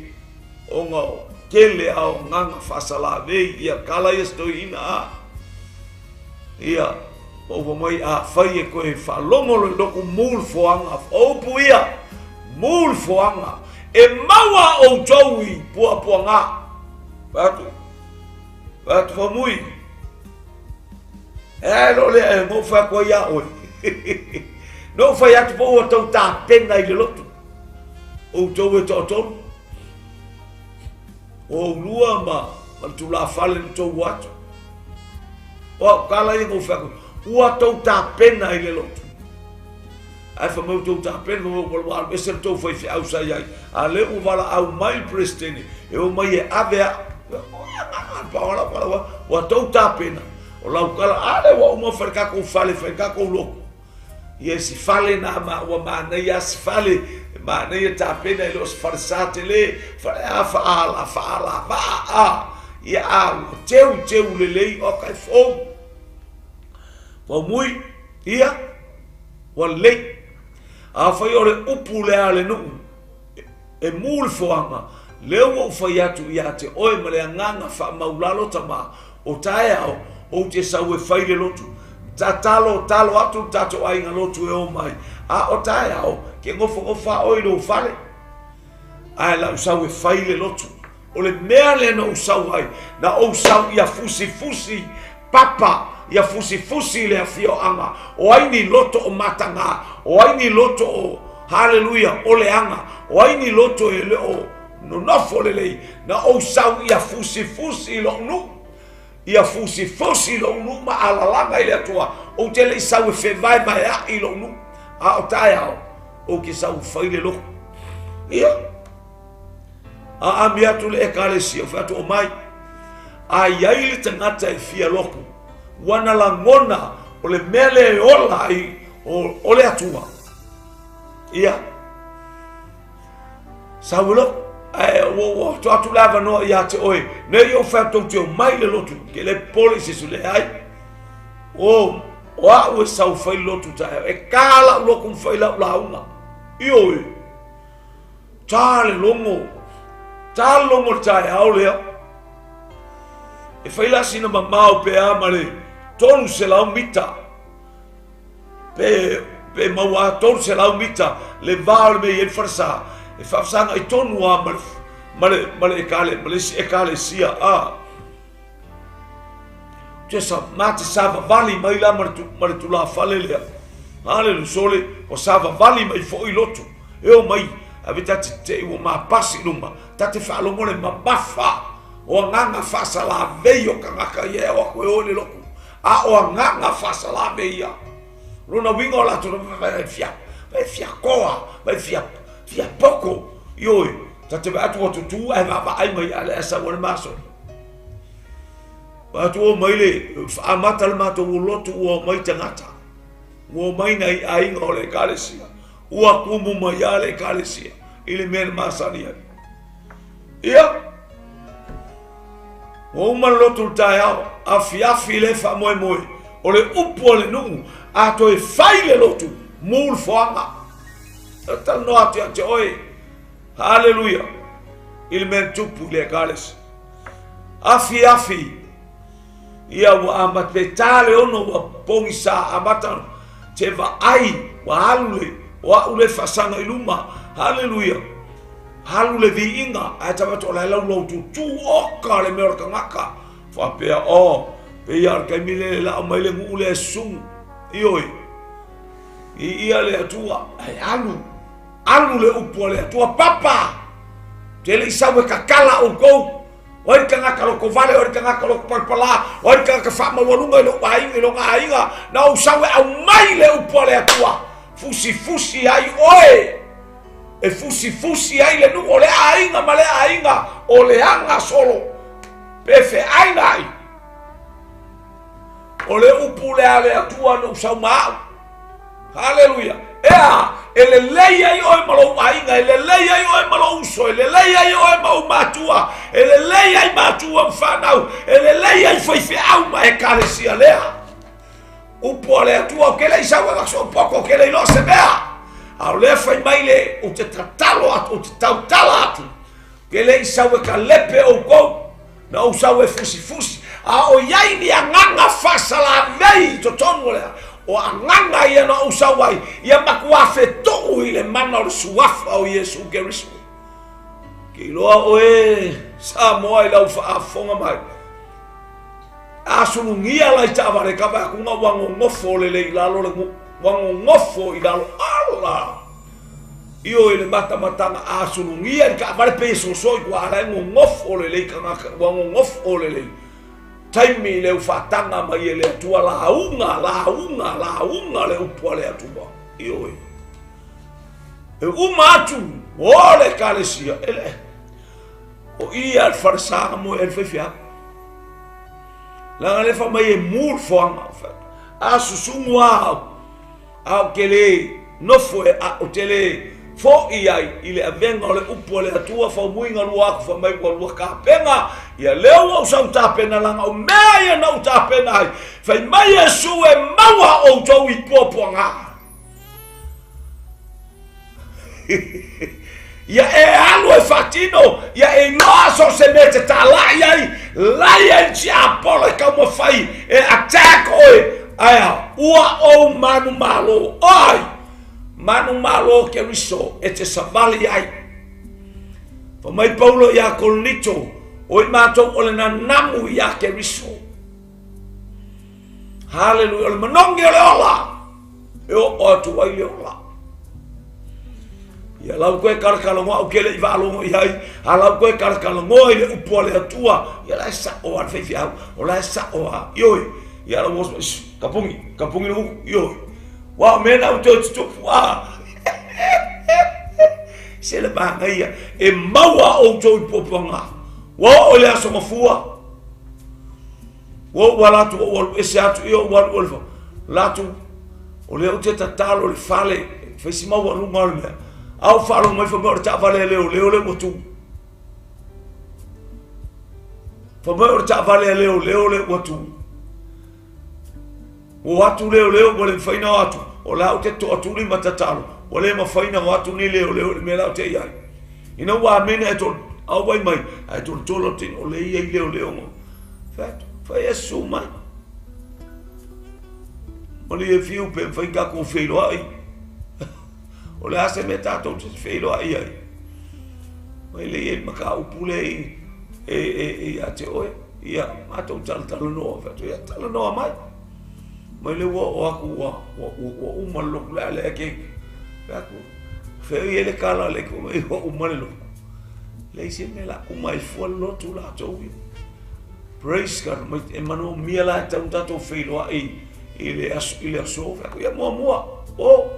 ona o tele a o agaga faasalavei ia kala ia si toeaina a ia Ua mai afai e toe faalogo loa i loku mu le foaga, o upu ia, mu le foaga, e maua outou i puapuaga. Fai atu, fai atu Faumui, e ae lo lea e nou fai atu ai ia oe. Nou fai atu po ua tau tapena i le lotu. Outou e toatolu. O oulua ma ma le tulafale na tou atu. O au tala ia na ou fai atu, ua tou tapena i le lotu. Ae fai mai ua tou tapena, fai mai ua alu ese le tou faifeau sa i ai, a lea ua valaau mai le Peresetene e omai e ave au. Ua tou tapena, o lau tala, a lea ua uma ona fai le tatou fale, fai le tatou lotu. Ia si fale na ma ua manaia si fale e manaia tapena e le o se fale sa tele fale a faala faala vaa a ia a ua teu teu lelei o ka e fou Faumui ia ua lelei afai o le upu lea a le nuu e mu le foaga lea ua ou fai atu ia te oe ma le agaga faamaulalo tama O taeao, ou te sau e fai le lotu. Tatalo, talo atu le tatou aiga lotu e o mai. A o taeao, ke nofonofo a oe i lou fale. Ae la ou sau e fai le lotu. O le mea lea na ou sau ai, na ou sau ia fusifusi papa, ia fusifusi le afioaga. O ai ni loto o matagā, o ai ni loto o, haleluia, o leaga, o ai ni loto e le o Nonofo lelei, na ou sau ia fusifusi i lou nuu, ia fusifusi i lou nuu ma alalaga i le Atua, ou te le i sau e fevaevaeaʻi i lou nuu, a o taeao, ou te sau e fai le lotu. Ia, aami atu le Ekalesia, ou fai atu, Omai, a i ai le tagata e fia lotu, ua na lagona o le mea lea e ola ai o le Atua. Ia, Sau e lotu, ae ua ua tuu atu le avanoa ia te oe, nei ou fai atu tou te omai i le lotu, ke le popole i se isi, leai. O, o au e sau fai le lotu taeao, e kā lau lotu ma fai lau lauga. Ioe, tā le logo, tā le logo le taeao lea. E fai la sina mamao pe a ma le 300 mita. Pe, pe maua a 300 mita le va o le mea i ai le falesa, e faafesagai tonu lava ma le, ma le, ma le ekale, ma le isi ekalesia, a. Te sa, ma te savavali mai la ma le, tu, ma le tulafale lea. Haleluia, sole, ua savavali mai foi i lotu. E o mai, ave ta te te ua mapasi i luma, ta te faalogo le mamafa o agaga faasalavei o tagata ia e o atu e o i le lotu. A o agaga faasalame ia. Lona uiga o latou vai fia, vai fia koa, vai fia, fia poko. Ioe, ta te vaai atu ua tutū ae vaavaai mai a le ae sau ai le masoni. Vaai atu ua omai le, amata le matou lotu ua omai tagata. Ua omai nai aiga o le ekalesia. Ua kumu mai lava le ekalesia i le mea na masani ai. Ia, Ua uma le lotu i le taeao, afiafi le faamoemoe, o le upu a le nuu, a toe fai le lotu, mu le foaga. E talanoa atu ia te oe, haleluia, i le mea na tupu i le Ekalesi. Afiafi, ia ua amata, pe ta le ono ua pogisa, amata te vaai, ua alu le, o au le faasaga i luma, haleluia. Alu le viiga, ae tau atu o la e laulau tutū oka le mea o le tagata. Faapea, o, pei lava o le taimi lea e laa mai le nuu lea e susu. Ioe, viia le Atua, ae alu, alu le upu a le Atua, Papa! Te le i sau e kakala outou. O ai le tagata lotovale, o ai le tagata lotopalapala, o ai le tagata faamaualuga i lou aiga, i lona aiga, na ou sau e aumai le upu a le Atua, fusifusi ai oe, e fusifusi ai le nuu o lea aiga ma lea aiga, o le aga solo, pe feaina ai. O le upu lea a le Atua na ou sau ma au. Haleluia! Ea, e lelei ai oe ma lou aiga, e lelei ai oe ma lou uso, e lelei ai oe ma ou matua, e lelei ai matua ma fanau, e lelei ai faifeau ma ekalesia lea. Upu a le Atua, o ke le i sau e vaso poko, o ke le iloa se mea. A o lea fai mai le, ou te tatalo atu, ou te tautala atu, ke le i sau e kalepe oukou, Na ou sau e fusifusi, a o i ai ni agaga faasalavei i totonu o le o agaga ia na ou sau ai, ia matua fetuu i le mana o le Suafa o Iesu Keriso. Ke iloa oe Samoa i lau faafofoga mai. A sulugia lai taavale ka vae atu ua gogofo lelei i lalo le nuu, ua gogofo i lalo ala. Ioe le matamataga a sulugia i le taavale pei e soso i tua a la e gogofo lelei tagata ua gogofo lelei taimi le ufaataga mai e le Atua lauga lauga lauga le upu a le Atua. Ioe e uma atu o le ekalesia e le o ia le falesaga mo e le faifeau leaga le fai mai e mu le foaga a susugu a A ou te le nofo e a, ou te le fo'i ai i le avega o le upu a le Atua faumuiga lua atu fai mai ua lua tapena, ia lea ua ou sau tapena leaga o mea ia na ou tapena ai, fai mai Iesu e maua outou i puapuaga. Ia e alu e faatino, ia e iloa so o se mea e te talai ai, lai ai le tiapolo e taumafai e attack oe, ae a, ua ou manumalo, oi, manumalo Keriso e te savali ai. Fai mai Paulo iā Korinito, o i matou o le nanamu iā Keriso. Haleluia, o le manogi o le ola. E oo atu ai le ola. Ia lau koe kalakalanoa au ke le i faalogo i ai, a lau koe kalakalanoa i le upu a le Atua, ia la e sa'o a le faifeau, o la e sa'o a, ioe, ia lau oso, kapugi, kapugi le uku, ioe. Ua o mea na u toe tutupu, a. Se le manaia, e maua outou i puapuaga. Ua oo i le aso mafua. Ua ou ala atu, ua ou alu ese atu, ia ou alu o le atu, o lea ou te tatalo i le fale, fai si maualuga o le mea. A ou faalogo mai fai mai o le taavale a leoleo lea ua tu. Fai mai o le taavale a leoleo lea ua tu. Ua o atu leoleo ua le mafai ona o atu, o la ou te toatuli ma tatalo, ua le mafai ona o atu ni leoleo i le mea la ou te i ai. Ina ua amene ae tol, auai mai, ae tolotolo atu o le i ai leoleo ma. Fai atu, fai e susu mai. Malie fiu pe mafai tatou feiloai. O le a se mea tatou te feiloai ai? Mai le i ai le mataupu lea i, e, e, e ia te oe. Ia, matou talatalanoa, fai atu, ia talanoa mai. Mai le ua oo atu ua, ua, ua, ua uma le lotu le a lea ke. Fai atu, fea i ai le kala le ko mai ua uma le lotu. Leai se mea la uma ai fua le lotu latou ia. Praise God, mai e manaomia la e tau tatou feiloai i le aso, i le aso, fai atu, ia muamua, o.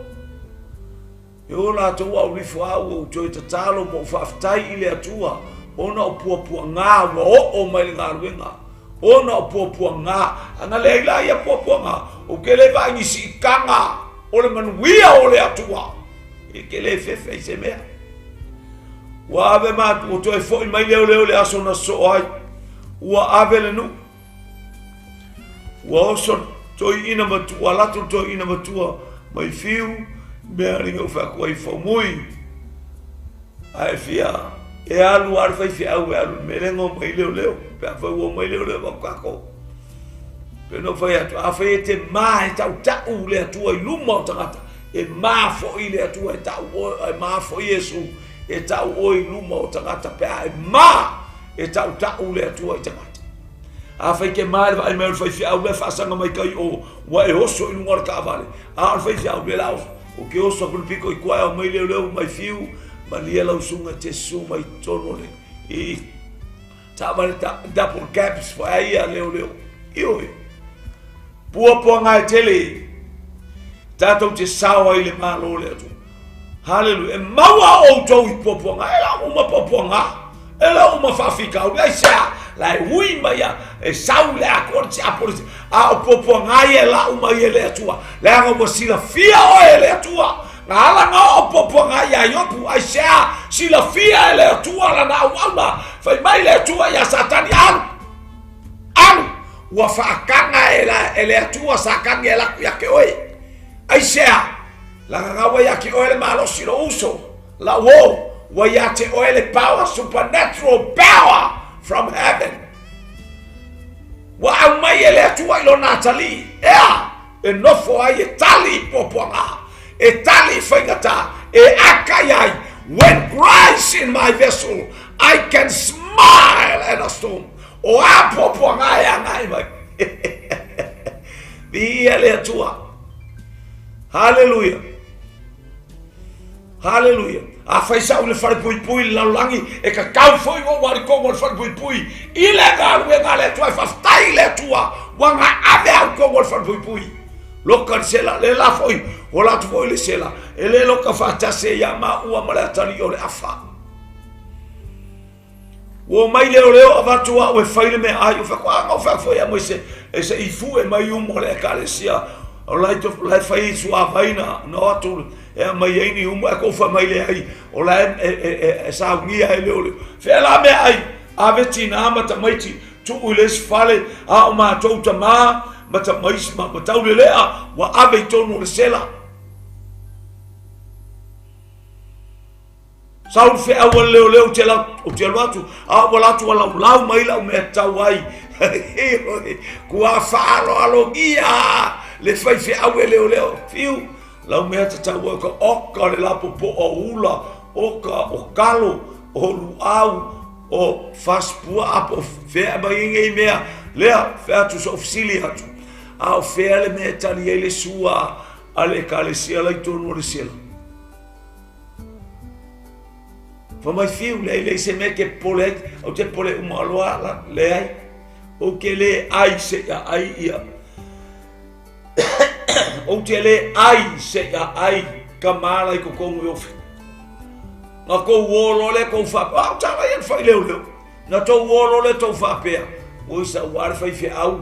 E o latou a ulifo au ua ou toe tatalo ma ou faafetai i le Atua ona o puapuaga ua oo mai le galuega, ona o puapuaga. Ana leai la ia puapuaga, ou te le vaai ni siitaga o le manuia o le Atua. E te le fefe i se mea. Ua ave matou, ua toe foi mai leoleo i le aso na sosoo ai. Ua ave le nuu. Ua oso toeaina matua, ua alu atu le toeaina matua mai fiu mea alii ou fai atu ai faumui. Ae fia e alu lava le faifeau e alu i le mea lea na omai leoleo. Pe afai ua omai leoleo avatu tatou. Pei ona ou fai atu, afai e te ma e tautau le Atua i luma o tagata, e ma foi le Atua e tau oe, e ma foi Iesu e tau oe i luma o tagata pe a e ma e tautau le Atua i tagata. Afai ke ma le vaai mai o le faifeau lea faasaga mai kai o ua e oso i luga o le taavale, a o le faifeau lea la oso, o ke oso atu le pito i tua e ao mai leoleo mai fiu, Malie lau susuga e te susu mai totonu o le i taavale ta double cabs foi ai ia leoleo. Ioe. Puapuaga e tele tatou te sao ai le Malo o le Atua. Haleluia. E maua outou i puapuaga. E lau uma puapuaga. E lau uma faafitauli. Aisea? La e ui mai a e sau le atoa le tiapo le a o puapuaga ia e lau mai e le Atua. Leaga ua silafia oe e le Atua. Na ala na oo puapuaga iā Iopu, aisea? Silafia e le Atua lana auauna. Fai mai le Atua iā Satani, Alu! Alu! Ua faataga e, la, e le Atua Satani e laku ia te oe. Aisea? Leaga na ua ia te oe le malosi lou uso, lau ō, ua ia te oe le power, supernatural power from heaven. Ua aumai e le Atua i lona atalii, ea, e nofo ai e tali i puapuaga, e tali i faigata, e aka i ai, when Christ in my vessel, I can smile at a storm. O a puapuaga e agai mai. Viia le Atua. Haleluia. Haleluia. Afai sa u le falepuipui i le lalolagi, e tatau foi ona ou alu i totonu o le falepuipui i le galuega a le Atua. E faafetai i le Atua ua na ave au i totonu o le falepuipui. Loka le sela, le la foi, ola atu foi le sela, e le loka faatasi ai ia maua ma le atalii o le afa. Ua omai leoleo avatu au e fai le meaai, o fai atu, a, fai atu foi a se e se i fue mai umu o le ekalesia. O lai to lai fai i suavai na na o atu e aumai ai ni umu, ae kou fai mai leai, o la e e e e saunia ai leoleo. Fea la meaai, ave tinā ma tamaiti, tuu i le isi fale, a o matou tamā ma tamaisi ma ma taulelea, ua ave i tonu o le sela. Sau le feau a le leoleo ou te ou te alu atu, a ua atu ua laulau mai lau mea tatau ai. Kua faaaloalogia le faifeau e leoleo. Fiu, lau mea tatau ai ka oka le lapopoa o ula, oka o kalo, o luau, o fasipuaa po o fea e aumai ai nei mea. Lea, fai atu so'u fesili atu, a o fea le mea e tali ai le sua a le Ekalesia la i totonu o le sela? Fai mai fiu, leai leai se mea e te popole ai, ou te popole uma loa la, leai. Ou te le ai seia ai ia. Ou te le ai seia ai ka mala i totonu i ou fili. Na tou o loa lea tou faapea, au tala ia na fai leoleo. Na tou o loa lea tou faapea, oi sa ua le faifeau,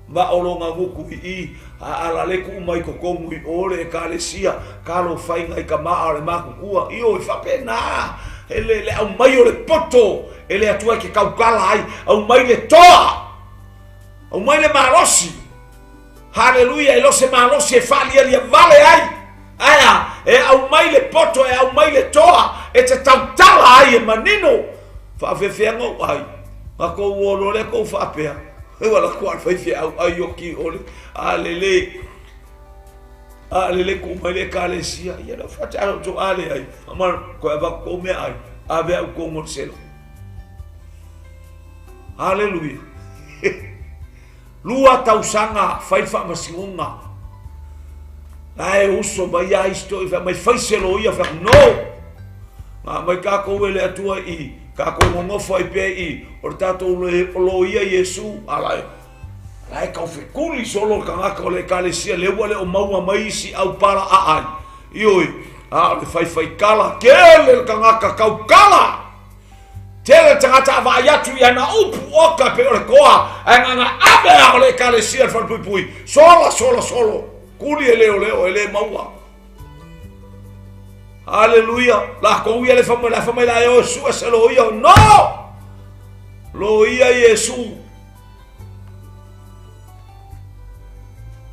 ma o lona gutu i i, a ala le tuu mai totonu i o le Ekalesia, talo faiga i ka maa o le matutua. Ioe, faapena e le, le aumai o le poto e le Atua e te tautala ai, aumai le toa, aumai le malosi. Haleluia, e le o se malosi e faalialia vale ai, ae a, e aumai le poto, e aumai le toa, e te tautala ai e manino. Faafefea ou ai, na kou o loa lea kou faapea, e wala kua le faifeau ai oki ole, a lele, a lele ku mai le ekalesia, ia leo whatea alo tō ale ai, ama koe awaku kou mea ai, a vea u kou ngol selo. Haleluia. Lua tausaga fai le faamasinoga. La e uso mai a isi toi fai mai fai se loia fai atu no. Na aumai tatou e le Atua i tatou nonofo ai pea i o le tatou loia Iesu a la e la e taufekuli solo le tagata o le ekalesia lea ua le o maua mai isi aupala aai. Ioe, a o le faifaikala tele le tagata taukala. Tele le tagata a vaai atu i ana upu oka pei o le toa, ae na ona ave lava o le Ekalesia i le falepuipui, sola, sola, solo, kuli e leoleo, e le maua. Haleluia! Lakou ia le fai mai, la fai mai la e o e sue se loia. No! Loia Iesu.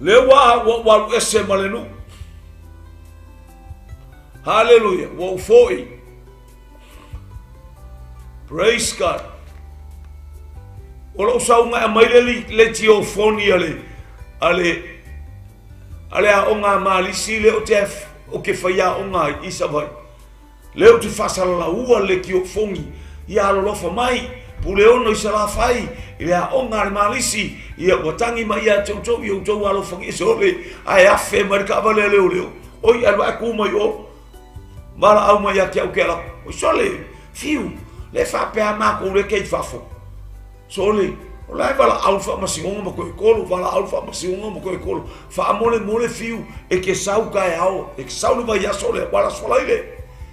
Le ua ua ua alu ese ma le nuu. Haleluia! Ua ou foi. Praise God. O lou sauga e aumai le le tiofoni a le a le a le aoga a Malisi lea ou te ou te faiaoga ai i Savaii. Lea ou te faasalalaua le tiofoni ia alolofa mai Puleono i Salafai i le aoga a le Malisi ia ua tagi mai ia te outou ia outou alofagia sole ae afe mai le taavale a leoleo. Oi alu ae tu mai o. Valaau mai ia te au ke ala, oi sole, fiu, le faapea makou le ke i fafo. Sole, o la e valaau le faamasinoga ma toe kolo, valaau le faamasinoga ma toe kolo. Faamolemole fiu, e ke sau taeao, e ke sau le vaiaso lea, ua aso Faraile.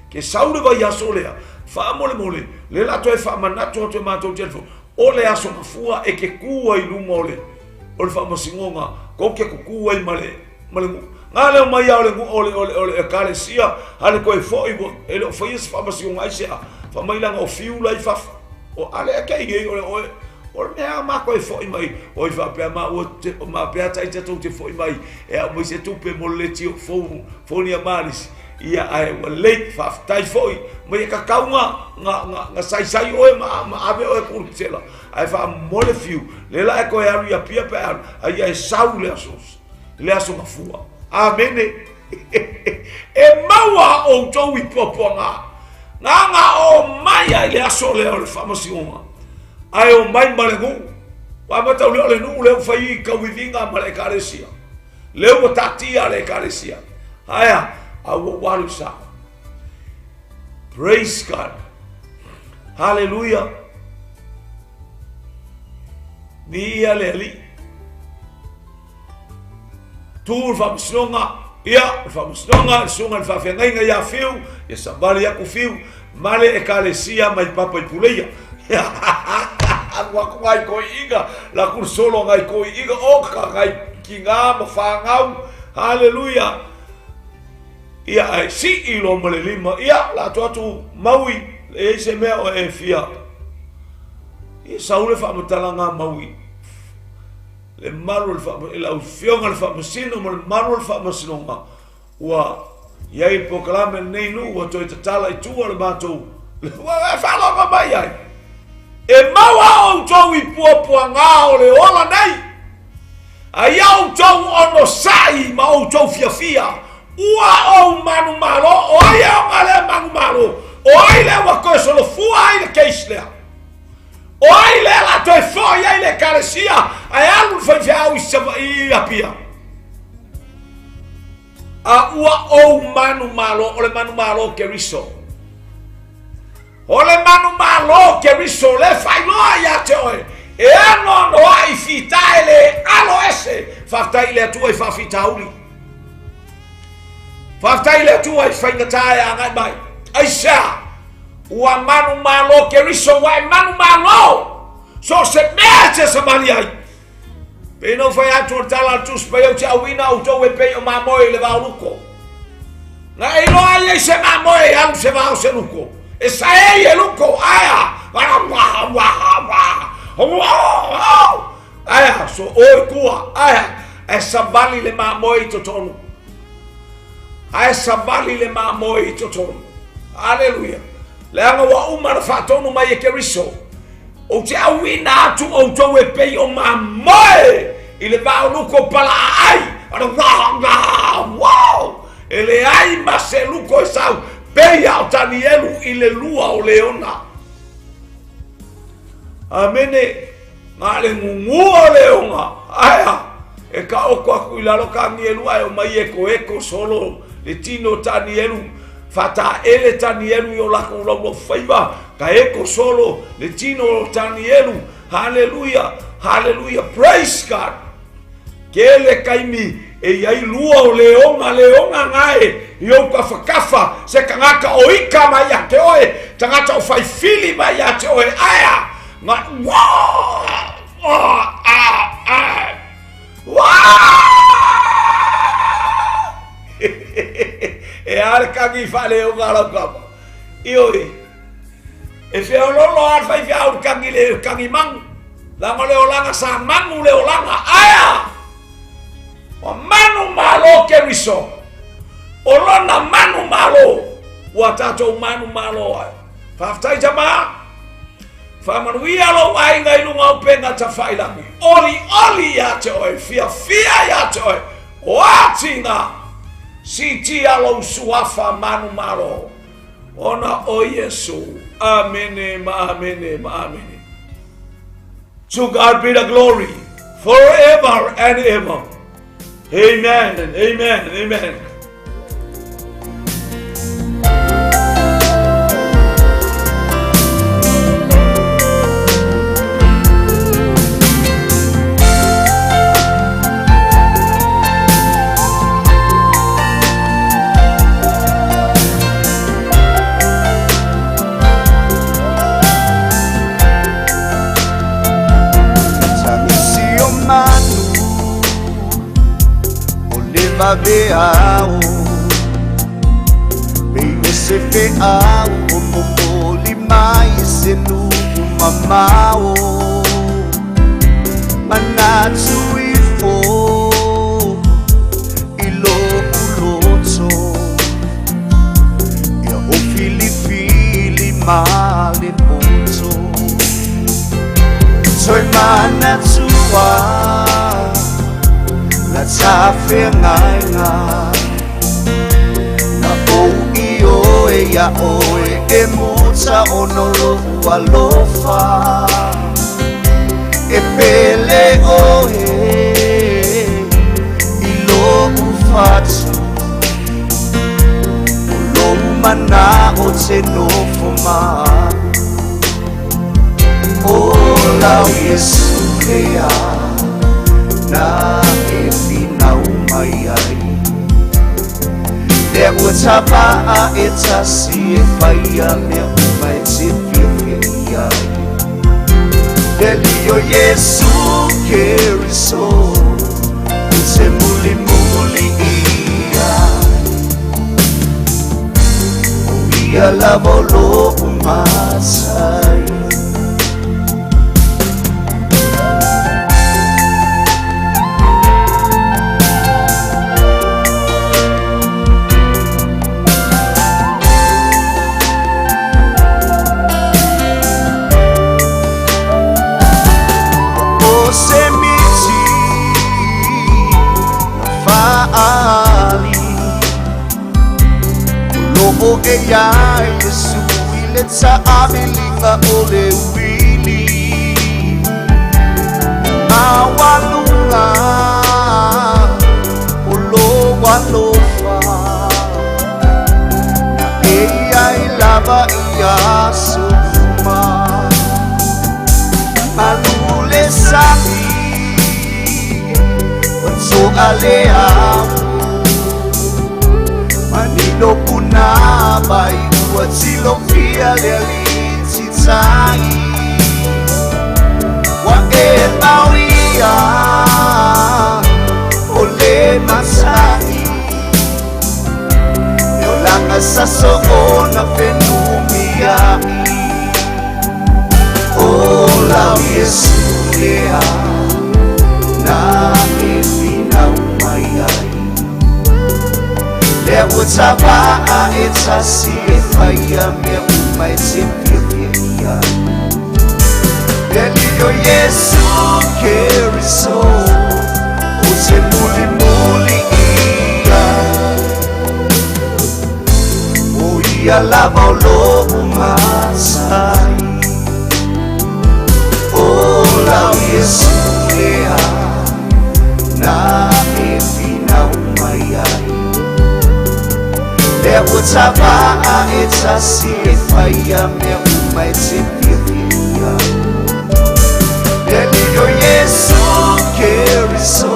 Ke sau le vaiaso lea, faamolemole, le la toe faamanatu atu e matou telefoni, o le aso mafua e ke ku ai luma o le o le faamasinoga, kou ke kuku ai ma le ma le Ngā leo mai a o le o le o le o le ekalesia a le koe fo'i ua e le o faia se faamasinoga ai se a faamailaga o fiu la i fafo o ale a kei ei o le oe o le mea ma koe fo'i mai oi faapea ma ua te ma pea tai te tou te fo'i mai e au mai se tupe mo le tio fou foni a malis ia ae ua late faafetai fo'i mai e kakau nga nga nga nga saisai oe ma ma ave oe kulusela ae faamole fiu le la e koe alu ia pia pe alu ai e sau le aso le aso mafua. Amene. E maua outou i puapuaga. Nga nga o mai ai le aso lea o le faamasinoga. Ae o mai ma le nuu. Ua amata o le nuu lea ua fai i kauiviga ma le ekalesia. Lea ua taatia le ekalesia. Aea, a ua ua alu i sao. Praise God. Hallelujah. Viia le Alii. Tu le faamasinoga, ia, le faamasinoga, le susuga i le faafeagaiga ia Fiu, ia savali aku Fiu, ma le ekalesia mai papa i Puleia. Alu aku ngai koiiga, la ku solo ngai koiiga, o ka ngai ki ngā ma whāngau. Hallelujah. Ia, ai sii lo ma le lima. Ia, la atu atu maui, e ei se mea o e fia. Ia, sau le faamatalaga maui. Le malu o le faamasinoga, lau Afioga i le Faamasino ma le malu o le Faamasinoga, ua i ai le polokalame lenei nuu ua toe tatala i tua le matou, ua e faalogo mai ai. E maua outou i puapuaga o le ola nei, a ia outou onosai ma outou fiafia, ua ou manumalo, o ai e ona lea manumalo, o ai lea ua toe solofua ai le case lea. O ai lea la toe foi ai le ekalesia ae alu le faifeau i Savaii i Apia? A ua ou manumalo, o le manumalo Keriso. O le manumalo Keriso le faailoa ia te oe e anoanoai fita e le alo ese. Faafetai i le Atua i faafitauli. Faafetai i le Atua i faigata e agai mai. Aisea? Ua manumalo Keriso, ua e manumalo. So o se mea e te savali ai. Pei na ou fai atu o le tala a le Tusi Paia, ou te auina outou e pei o mamoe i le vao luko. Na e iloa ai ai se mamoe e alu se vao se luko. E saei e luko, aea. Aea, so oi kua, aea. E savali le mamoe i totonu. Ae savali le mamoe i totonu. Aleluia. Leaga ua uma na faatonu mai e Keriso. Ou te auina atu outou e pei o mamoe i le vao luko palaaai. Wow! E leai ma se luko e sau pei a o Tanielu i le lua o leona. Amene. Na le gugua o leoga, aea, e taoto atu i lalo Tanielu ae omai ekoeko solo le tino o Tanielu, faataele Tanielu i o latou laulaufaiva, ka eko solo le tino o Tanielu. Haleluia, haleluia, praise God. Kele taimi e i ai lua o leoga, leoga gae i ou tafatafa, se tagata o ika mai ia te oe, tagata o faifili mai ia te oe, aea, nga, wā, a, a, wā! E a le kagi i faaleoga a lau kama. Ioe, e feololo a le faifeau le kagi le kagi manu. Leaga o le olaga sa manu le olaga. Aea! Ua manu malo Keriso. O lona manu malo ua tatou manu malo ai. Faafetai tama. Faamanuia lou aiga i luga o upega tafailagi. Olioli ia te oe, fiafia ia te oe. O atiga, siitia lou suafa manu malo. Ona o Iesu. Amene ma amene ma amene. To God be the glory forever and ever. Amen and amen and amen. vave ao Pei o se feau o momoli mai se nuu mamao Manatu ifo i lo'u loto Ia o filifili ma le poto Toe manatua la tafeagaiga Na ou i oe ia oe e muta ona o lo'u alofa E pele oe i lo'u fatu O lou mana'o te nofo ma O lau Iesu lea na e finau mai ai Lea ua tava'a e tasi e faia mea uma e te fiafia i ai Le Alii o Iesu Keriso ou te mulimuli i ai O ia lava o lo'u matai. O se miti na fa'ali O lo'o e iai Iesu i le ta'amiliga o le uili Maualuga o lou alofa Na e iai lava i aso uma Malu le sami ua to'a le ao Manino punavai ua tilofia le alii titai Ua e mauia o le masagi E olaga sa soona fenumia'i O lau Iesu lea na e finau mai ai Lea ua tava'a e tasi e faia mea uma e te fiafia i ai Le Alii o Iesu Keriso ou te mulimuli i ai O ia lava o lo'u matai O lau Iesu lea na e finau mai ai Lea ua tava'a e tasi e faia mea uma e te fiafia i ai Le Alii o Iesu Keriso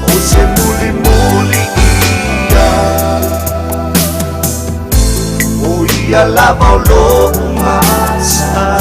ou te mulimuli i ai O ia lava o lo'u matai.